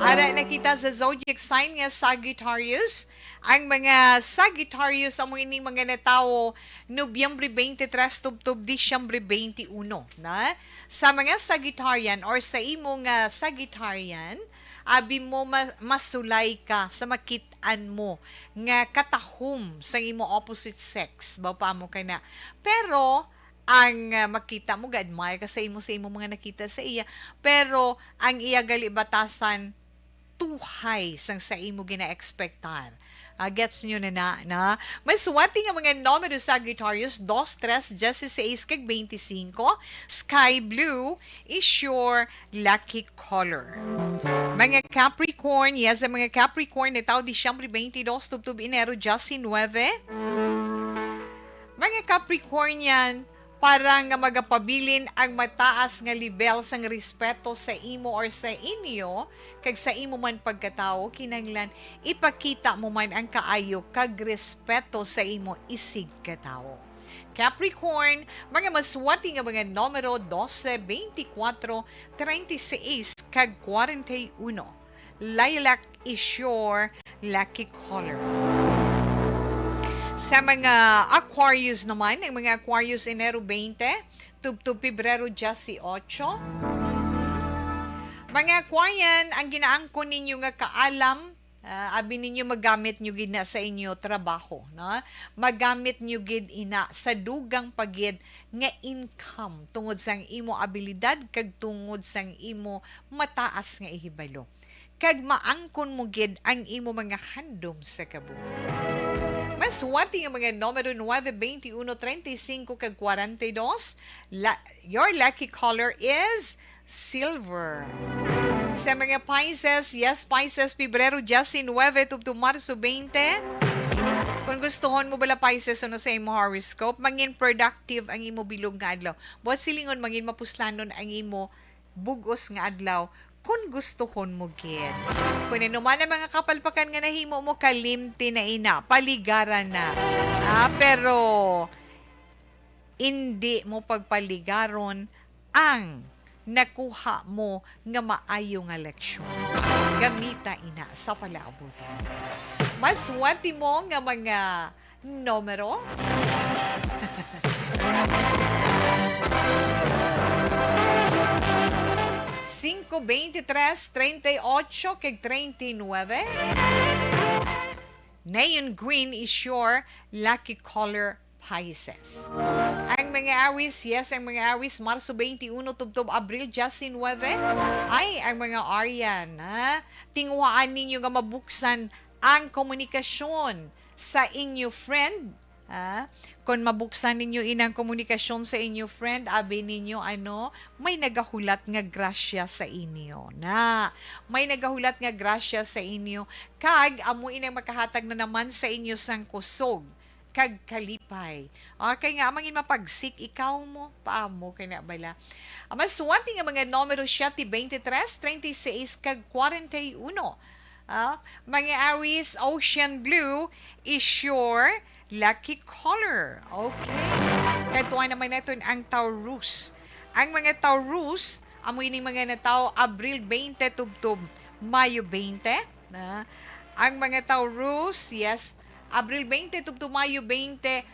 Ara na kita sa zodiac sign nga Sagittarius. Ang mga Sagittarius amo ini mga natawo Nobyembre twenty-three tubtob Disyembre twenty-one, na? Sa mga Sagittarian or sa imo nga Sagittarian, abi mo ma-, masulay ka sa makit-an mo nga katahom sang imo opposite sex, ba pa mo ka na. Pero ang, ah, makita mo, ga-admire ka sa imo, sa imo mga nakita sa iya, pero ang iya gali batasan tuhay sang sa imo gina-expectar. Ah, gets nyo na na, na? May swati nga mga numero sa Sagittarius, dos, tres, dieciséis, kag twenty-cinco. Sky blue is your lucky color. Mga Capricorn, yes, ang mga Capricorn na tao Disyembre twenty-two, tubtob Enero diecinuebe. Mga Capricornian, para nga magapabilin ang mataas nga lebel sang respeto sa imo or sa inyo, kag sa imo man pagkatawo, kinahanglan ipakita mo man ang kaayo kag respeto sa imo isigkatawo. Capricorn, mga maswati nga mga numero dose, twenty-four, treinta y seis, kag kwarenta y uno. Lilac is your lucky color. Sa mga Aquarius naman, ang mga Aquarius, Enero twenty, tubtob Pebrero dieciocho. Mga Aquarian, ang ginaangkon ninyo nga kaalam, ah, abi ninyo magamit nyo gid na sa inyo trabaho, no? Magamit nyo gid ina sa dugang pa gid nga income tungod sang imo abilidad kag tungod sang imo mataas nga ihibalo. Kag maangkon mo gid ang imo mga handom sa kabuhi. Maswati nga mga numero nuebe, twenty-uno, treinta y cinco, kag kwarenta y dos. La-, your lucky color is silver. Sa mga Pisces, yes, Pisces, Pebrero diecinuebe tubtob Marso twenty. Kung gustuhon mo bala, Pisces, ano sa imo horoscope, mangin productive ang imo bilog nga adlaw. Buot silingon, mangin mapuslanon ang imo bug-os nga adlaw, kung gustuhon mo gid. Kung ano man ang mga kapalpakan nga nahimo mo, kalimti na ina, paligaran na. Ah, pero indi mo pagpaligaron ang nakuha mo nga maayo nga leksyon. Gamita ina sa palaabuton. Maswati mo nga mga numero. Cinco, veintitrés, treinta y ocho, kag treinta y nueve. Neon green is your lucky color, Pisces. Ang mga Aries, yes, ang mga Aries, Marso twenty-one tubtob Abril diecinuebe. Ay, ang mga Arian, ha? Tinguhaan ninyo nga mabuksan ang komunikasyon sa inyo friend, ha? Kon mabuksan ninyo inang komunikasyon sa inyo friend, abi ninyo, ano, may nagahulat nga grasya sa inyo. Na, may nagahulat nga grasya sa inyo, kag amo inang makahatag na naman sa inyo sang kusog kag kalipay. Okay nga, mangin mapagsik ikaw mo, paamo kay na bala. Ang maswati nga mga numero, siete, veintitrés, treinta y seis, kag kwarenta y uno. Ah, mga Aries, ocean blue is your lucky color. Okay. Kadtuan naman naton ang Taurus. Ang mga Taurus, amo ini mga natawo Abril twenty tubtob Mayo twenty, na. Ang mga Taurus, yes, Abril twenty tubtob Mayo twenty,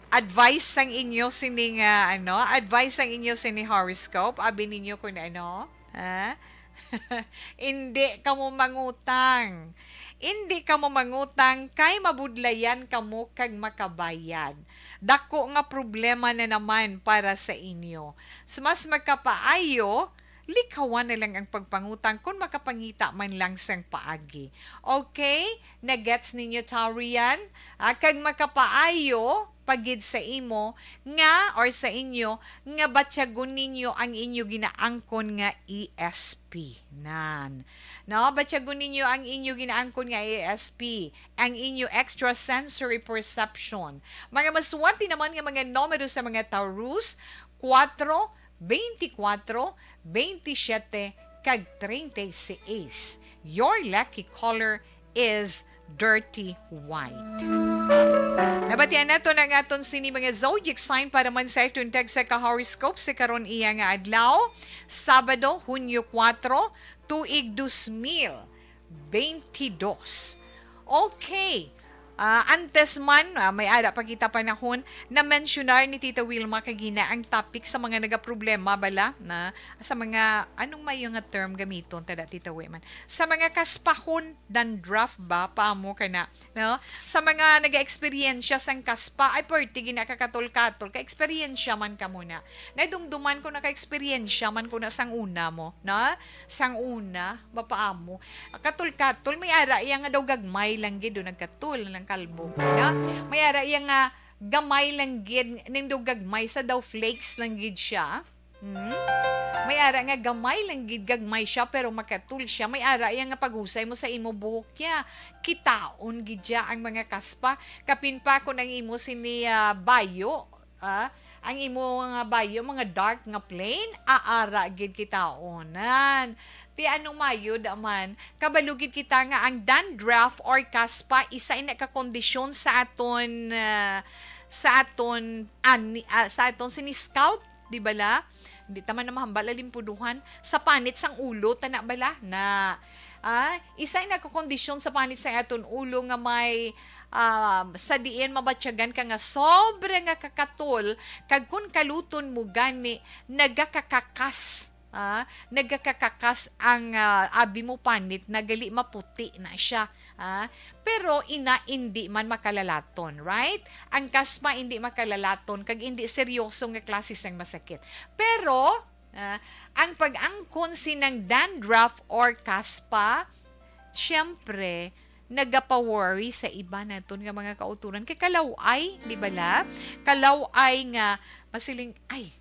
advice sang inyo sini nga, ano, advice sang inyo sini horoscope, abi ninyo kun ano, ha? Indi kamo mangutang. Indi kamo mangutang kay mabudlayan kamo kag makabayad. Dako nga problema na naman para sa inyo. So, mas makapaayo, likawan na lang ang pagpangutang kon makapangita man lang sang paagi. Okay? Nagets ninyo, Taurian? Ah, kag makapaayo, pa gid sa imo nga or sa inyo nga batyagon ninyo ang inyo ginaangkon nga E S P. Nan. No, batyagon ninyo ang inyo ginaangkon nga E S P, ang inyo extrasensory perception. Mga maswati naman nga mga numero sa mga Taurus, kuwatro, beintikwatro, beintisiete, kag treinta y seis. Your lucky color is dirty white. Nabatian nato na nga aton sini mga zodiac sign para man sa aton tag sa ka-horoscope sa karon iya nga adlaw, Sabado, Hunyo kuwatro, tuig dos mil beintidos. Okay. Ah, antes man, ah, may ara pa kita panahon, na-mensionar ni Tita Wilma kagina ang topic sa mga nagaproblema bala na sa mga, anong mayo nga term gamiton, tada Tita Wilma? Sa mga kaspahon, dandruff ba, paamo ka na, no? Sa mga nag-eksperyensya sang kaspa, ay, perti gina kakatol-katol, ka-eksperyensya man ka muna. Nadumduman ko, naka-eksperyensya man ko na sang una mo, no? Sang una, mapaamo. Katol-katol, may ara iya nga daw gagmay lang gid, do nagkatol, nang kalbo, no? May ara iya nga gamay lang gid, ning daw gagmay sa daw flakes lang gid siya. Hmm? May ara nga gamay lang gid gagmay siya, pero makatul siya. May ara iya nga paghusay mo sa imo buhok niya. Kitaon gid siya ang mga kaspa. Kapin pa kung ang imo sini, ah, bayo, ah, ang imo nga bayo, mga dark nga plain, aara gid kitaonan. Ti ano mayo da man, kabalo gid kita nga ang dandruff or kaspa isa ina ka kondisyon sa aton, ah, sa aton ani, ah, sa aton sini scalp, di bala? Di ta man na mahambal a limpuduhan sa panit sang ulo, tana bala na, ah, isa ina ka kondisyon sa panit sang aton ulo nga may, ah, sa diin mabatyagan ka nga sobra nga kakatol, kag kun kaluton mo gani nagakakakas, ah, nagakakakas ang, ah, abi mo panit, nagali maputi na siya. Ah, pero ina indi man makalalaton, right? Ang kaspa indi makalalaton kag indi seryoso nga klase sang masakit. Pero, ah, ang pag-angkon sinang dandruff or kaspa, siyempre, nagapa-worry sa iba naton nga mga kauturan. Kay kalaw-ay, di bala? Kalaw-ay nga masiling, "Ay,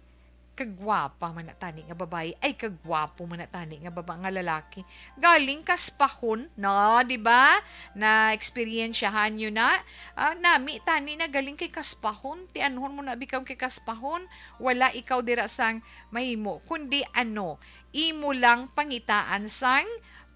kagwapa man na tani nga babayi, ay, kagwapo man na tani nga baba, nga lalaki." Galing kaspahon, no, di ba? Na eksperyensyahan nyo na. Ah, nami tani na galing kay kaspahon. Ti anhon mo na bikaw kay kaspahon. Wala ikaw dira sang mahimo, kundi ano, imo lang pangitaan sang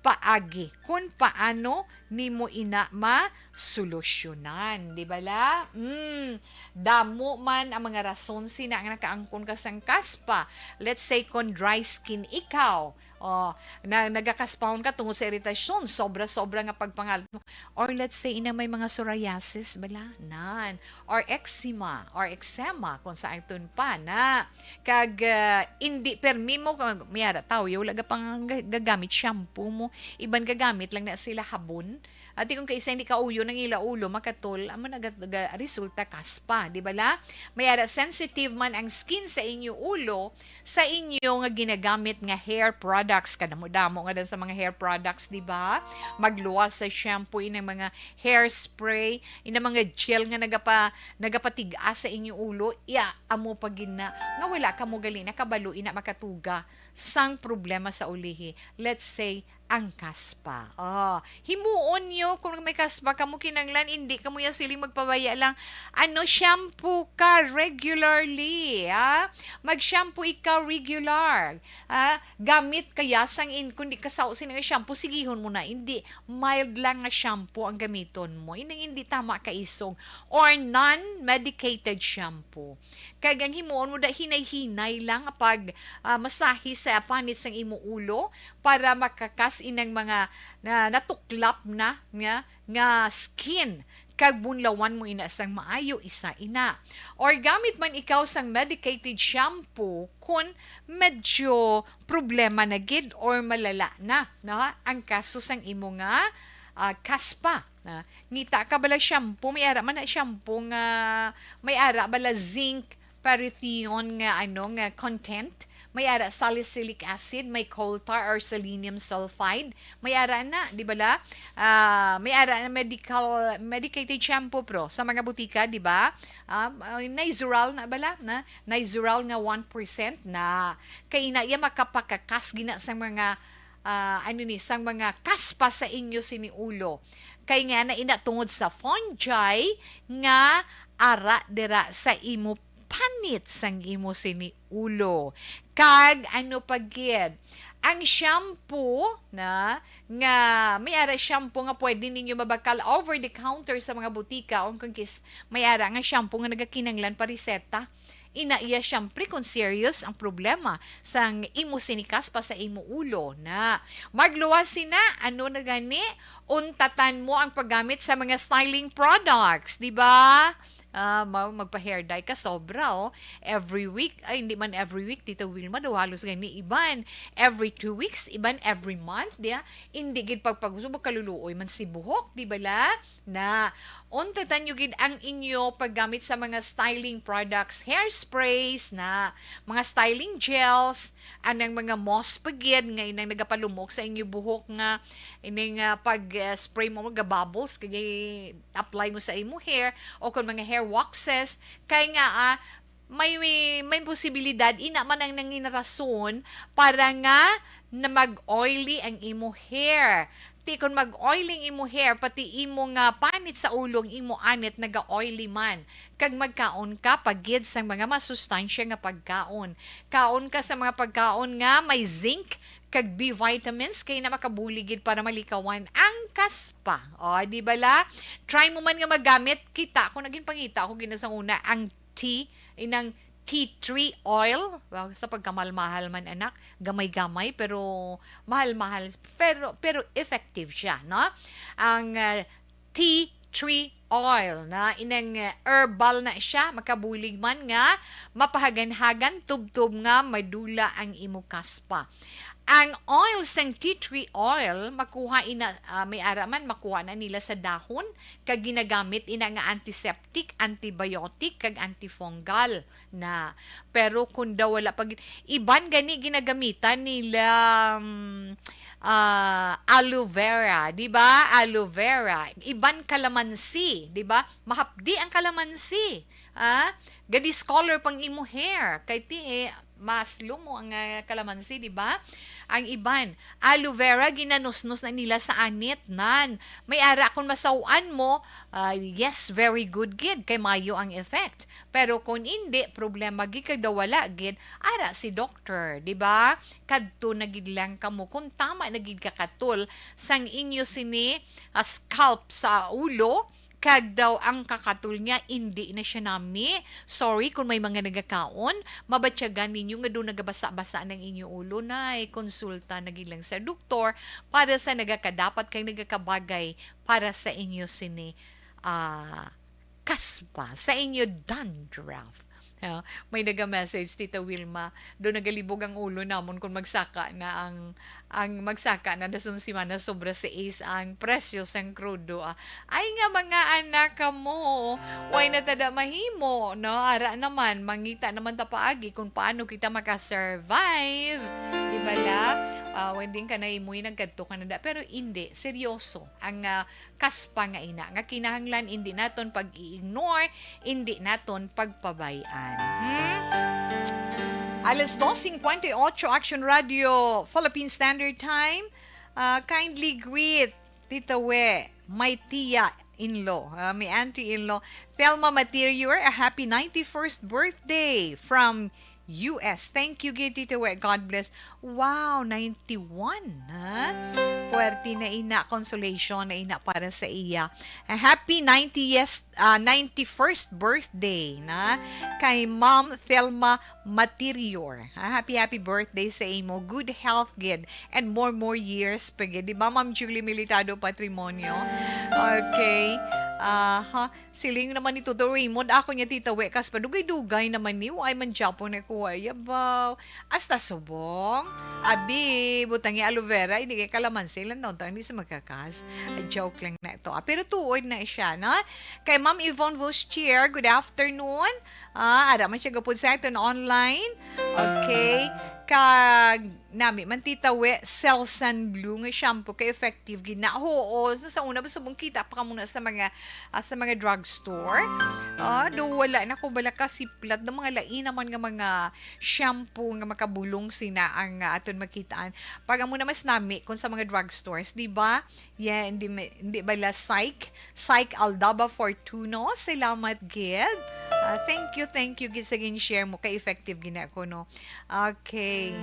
paagi kun paano nimo ina masolusyonan, di bala? Mm, damo man ang mga rason sina nga nakaangkon ka sang kaspa. Let's say, kon dry skin ikaw, oh, na, nagakaspahon ka tungod sa iritasyon, sobra-sobra nga pagpangalat mo. Or let's say, ina may mga psoriasis, bala? Nan. Or eczema, or eczema, kung sa aton pa na. Kag, ah, indi permi mo, kag may ara tawo, wala ga pang ga-, gagamit shampoo mo. Iban gagamit lang na sila habon. Ati kung kaisa hindi kauyon ang ila ulo, makatol, amo na ga-, ga-, resulta kaspa, di bala? May ara sensitive man ang skin sa inyo ulo, sa inyo nga ginagamit nga hair products. Kadamo-damo nga dan sa mga hair products, di ba? Magluwas sa shampoo, inang mga hairspray, inang mga gel nga nagapa-, nagapatig-a sa inyo ulo, iya, amo pa gid na nga wala kamo gali nakabalo ina makatuga sang problema sa ulihi. Let's say, ang kaspa. Oh, himuon nyo kung may kaspa kamo kinanglan, hindi kamo ya siling magpabaya lang. Ano, shampoo ka regularly, ah? Mag-shampoo ikaw regular. Ah, gamit kaya sang in, kung di ka sao sini nga shampoo, sigihon mo na. Hindi, mild lang nga shampoo ang gamiton mo. Ining hindi tama kaisog or non-medicated shampoo. Kag ang himuon mo da hinay-hinay lang nga pag, ah, masahe sa panit sang imo ulo para makakas inang mga na, natuklap na nga, nga skin kag bunlawan mo ina sang maayo, isa ina. Or gamit man ikaw sang medicated shampoo kun medyo problema na gid or malala na, no, ang kaso sang imo nga, ah, kaspa. Ah, ngita ka bala shampoo, may ara man na shampoo nga may ara bala zinc parathion nga, ano, nga content. May ara salicylic acid, may coal tar or selenium sulfide. May ara na, di ba la? Ah, may ara na medical, medicated shampoo, pro. Sa mga butika, di ba? Ah, ah, Nizoral na bala, na? Nizoral nga one percent na. Kay ina iya makapakakas gina sa mga, ah, ano ni, sang mga kaspa sa inyo sini ulo. Kay nga na ina tungod sa fungi nga ara dira sa imo panit sang imo sini ulo. Kag ano pa gid, ang shampoo na, nga may ara shampoo nga pwede ninyo mabakal over the counter sa mga butika, o kung kis-, may ara nga shampoo nga nagakinanglan pa reseta. Ina iya, siyempre, kung serious ang problema sang imo sini kaspa sa imo ulo na. Magluwas sina, ano na gani, untatan mo ang paggamit sa mga styling products, di ba? Ah, ma-, magpa-hair dye ka, sobra, oh. Every week, ay, hindi man every week, Tita Wilma, daw halos gani iban. Every two weeks, iban every month, diya. Hindi gid pagpag-, kaluluoy man si buhok, di ba la? Na, untatan nyo gid ang inyo paggamit sa mga styling products, hairsprays na, mga styling gels, anang mga moss pa gid nga inang nagapalumok sa inyo buhok nga, ining, ah, pag, ah, spray mo, mga bubbles, kay apply mo sa imo hair, o kung mga hair waxes, kay nga, ah, may, may, may posibilidad, ina man ang nangin rason para nga na mag-oily ang imo hair. Ti, kung mag-oily ang imo hair, pati imo nga panit sa ulo, ang imo anit naga-oily man. Kag magkaon ka pa gid sang mga masustansya nga pagkaon. Kaon ka sa mga pagkaon nga may zinc kag B vitamins, kay na makabulig gid para malikawan ang kaspa. O, di ba la? Try mo man nga magamit, kita ko, naging pangita ko gina sa una, ang tea, inang tea tree oil. Well, sa pagkamahal-mahal man, anak, gamay-gamay, pero mahal-mahal, pero, pero effective siya, no? Ang, ah, tea tree oil na inang, ah, herbal na siya, makabulig man nga mapahagan-hagan, tubtob nga madula ang imo kaspa. Ang oil sang tea tree oil, makuha ina, ah, may ara man, makuha na nila sa dahon, kag ginagamit ina nga antiseptic, antibiotic, kag antifungal na. Pero kung daw wala pag, iban gani ginagamitan nila, mm, ah, aloe vera, di ba? Aloe vera. Iban kalamansi, di ba? Mahapdi ang kalamansi. Ah, ga-discolor pang imo hair. Kay ti, eh, mas lumo ang, ah, kalamansi, di ba? Ang iban, aloe vera, ginanusnos na nila sa anit, nan. May ara kung masaw-an mo, ah, yes, very good gid, kay mayo ang effect. Pero kung indi, problema gid kag daw wala gid, ara si doctor, di ba? Kadto na gid lang kamo kung tama na gid ka katol sang inyo sini, ah, scalp sa ulo, kag daw ang kakatol niya indi na siya nami. Sorry kung may mga nagakaon, mabatyagan ninyo nga do nagabasa-basa ang inyo ulo, nay, konsulta na gid lang sa doktor para sa nagakadapat kag nagakabagay para sa inyo sini, ah, kaspa, sa inyo dandruff. Ah, may naga-message, Tita Wilma, do nagalibog ang ulo namon kung magsaka na ang, ang magsaka na dason semana sobra sa is ang presyo sang krudo, ah. Ay nga mga anak kamo, way na tada mahimo, no? Ara naman, mangita naman ta paagi kung paano kita maka-survive. Di ba la? Ah, when din ka na imoy nagkadto ka na da. Pero hindi, seryoso ang, ah, kaspa nga ina, nga kinahanglan indi naton pag-i-ignore, indi naton pagpabay-an. Hmm? Alas dos cincuenta y ocho, Action Radio, Philippine Standard Time. Ah, kindly greet Tita We, my tia-in-law, ah, my auntie-in-law, Thelma Materior, a happy ninety-first birthday from U S. Thank you gid, Tita We. God bless. Wow, ninety-one, ha? Puwerte na ina, consolation na ina para sa iya. A happy ninetieth, ah, ninety-first birthday na kay Ma'am Thelma Materior. Ah, happy, happy birthday sa imo. Good health gid and more, more years pa gid. Di ba, Ma'am Julie Militado Patrimonio? Okay. Aha. Siling naman ni Toto Raymond, ako niya, Tita We, kaspa dugay-dugay naman ni, wa ay man gyapon nakuha, yabaw. Hasta subong. Abi, butangi aloe vera, hindi kay kalamansi lang daw, hindi sa magkakas. Ah, joke lang na ito, ah. Pero tuod na siya, no? Kay Ma'am Yvonne Vustier, good afternoon. Ah, ara man siya gapod sa aton online. Okay. Kag nami man, Tita We, Selsun Blue nga shampoo, kay effective gid na. Oo, sa, sa una, basta mong kita pa ka muna sa mga, ah, sa mga drugstore. Ah, do wala na ko bala kasiplat do mga lain naman nga mga shampoo nga makabulong sina ang, ah, aton makitaan. Pag amo na mas nami kung sa mga drugstores, di ba? Yeah, hindi, ma- hindi bala Psych? Psych Aldaba Fortuno, salamat gid. Ah, thank you, thank you gid sa gin-share mo. Kay effective gina ko, no? Okay.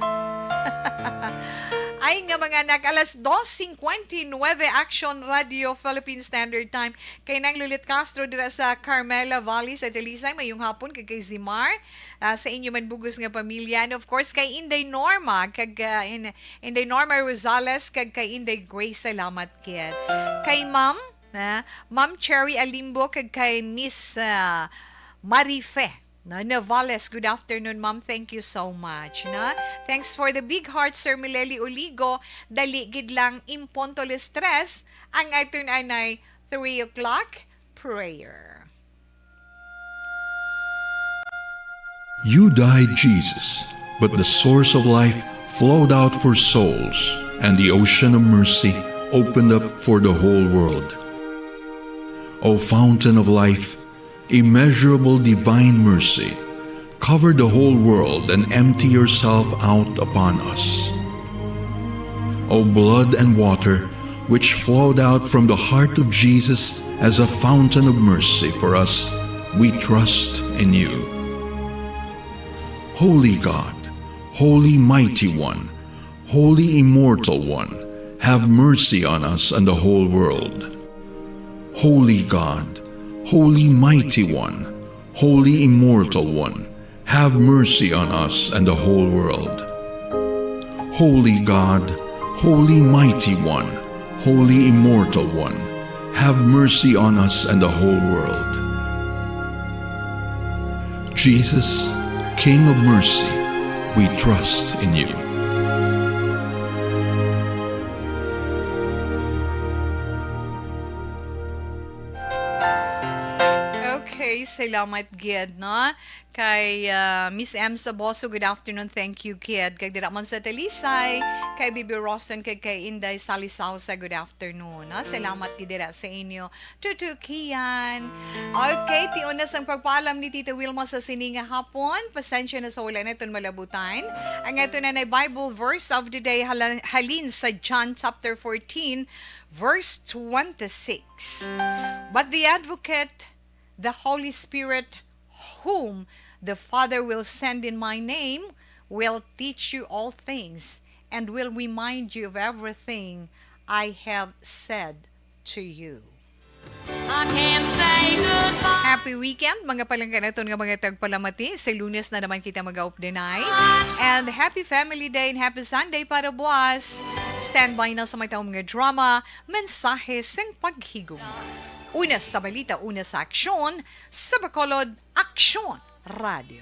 Ay nga mga anak, alas dos cincuenta y nueve, Action Radio Philippine Standard Time. Kay Nang Lulit Castro dira sa Carmela Valley sa Talisay, mayong hapon kag kay Zimar, ah, sa inyo man bugos nga pamilya. And of course, kay Inday Norma, kag, ah, in, Inday Norma Rosales, kag kay Inday Grace, salamat kid. Kay Ma'am, na, Ma'am Cherry Alimbo, kag kay Miss, ah, Marife, na, Navales. Good afternoon, ma'am. Thank you so much, na. Thanks for the big heart, Sir Mileli Oligo. Dali gid lang, impunto alas tres, ang aton anay three o'clock prayer. You died, Jesus, but the source of life flowed out for souls, and the ocean of mercy opened up for the whole world. O fountain of life, immeasurable divine mercy, cover the whole world and empty yourself out upon us. O blood and water, which flowed out from the heart of Jesus as a fountain of mercy for us, we trust in you. Holy God, Holy Mighty One, Holy Immortal One, have mercy on us and the whole world. Holy God, Holy Mighty One, Holy Immortal One, have mercy on us and the whole world. Holy God, Holy Mighty One, Holy Immortal One, have mercy on us and the whole world. Jesus, King of mercy, we trust in you. Okay, salamat gid, no? Kay, ah, Miss M Saboso, good afternoon. Thank you, kid. Kay dira man sa Talisay, kay Bibi Roston, kay, kay Inday Sally Sausa, good afternoon, no? Salamat gid dira sa inyo tutukian. Okay, tion na sang pagpaalam ni Tita Wilma sa sini nga hapon. Pasensya na sa wala naton malabutan. Ang aton na Bible verse of the day hala-, halin sa John chapter fourteen, verse twenty-six. But the Advocate, the Holy Spirit, whom the Father will send in my name, will teach you all things and will remind you of everything I have said to you. I can't say goodbye. Happy weekend, mga palangga naton nga mga tagpalamati. Sa Lunes na naman kita mag-aupdanay. And happy Family Day and happy Sunday para buwas. Stand by na sa may taong mga drama, mensahe sing paghigugma. Una sa balita, una sa aksyon, sa Bacolod, Aksyon Radio.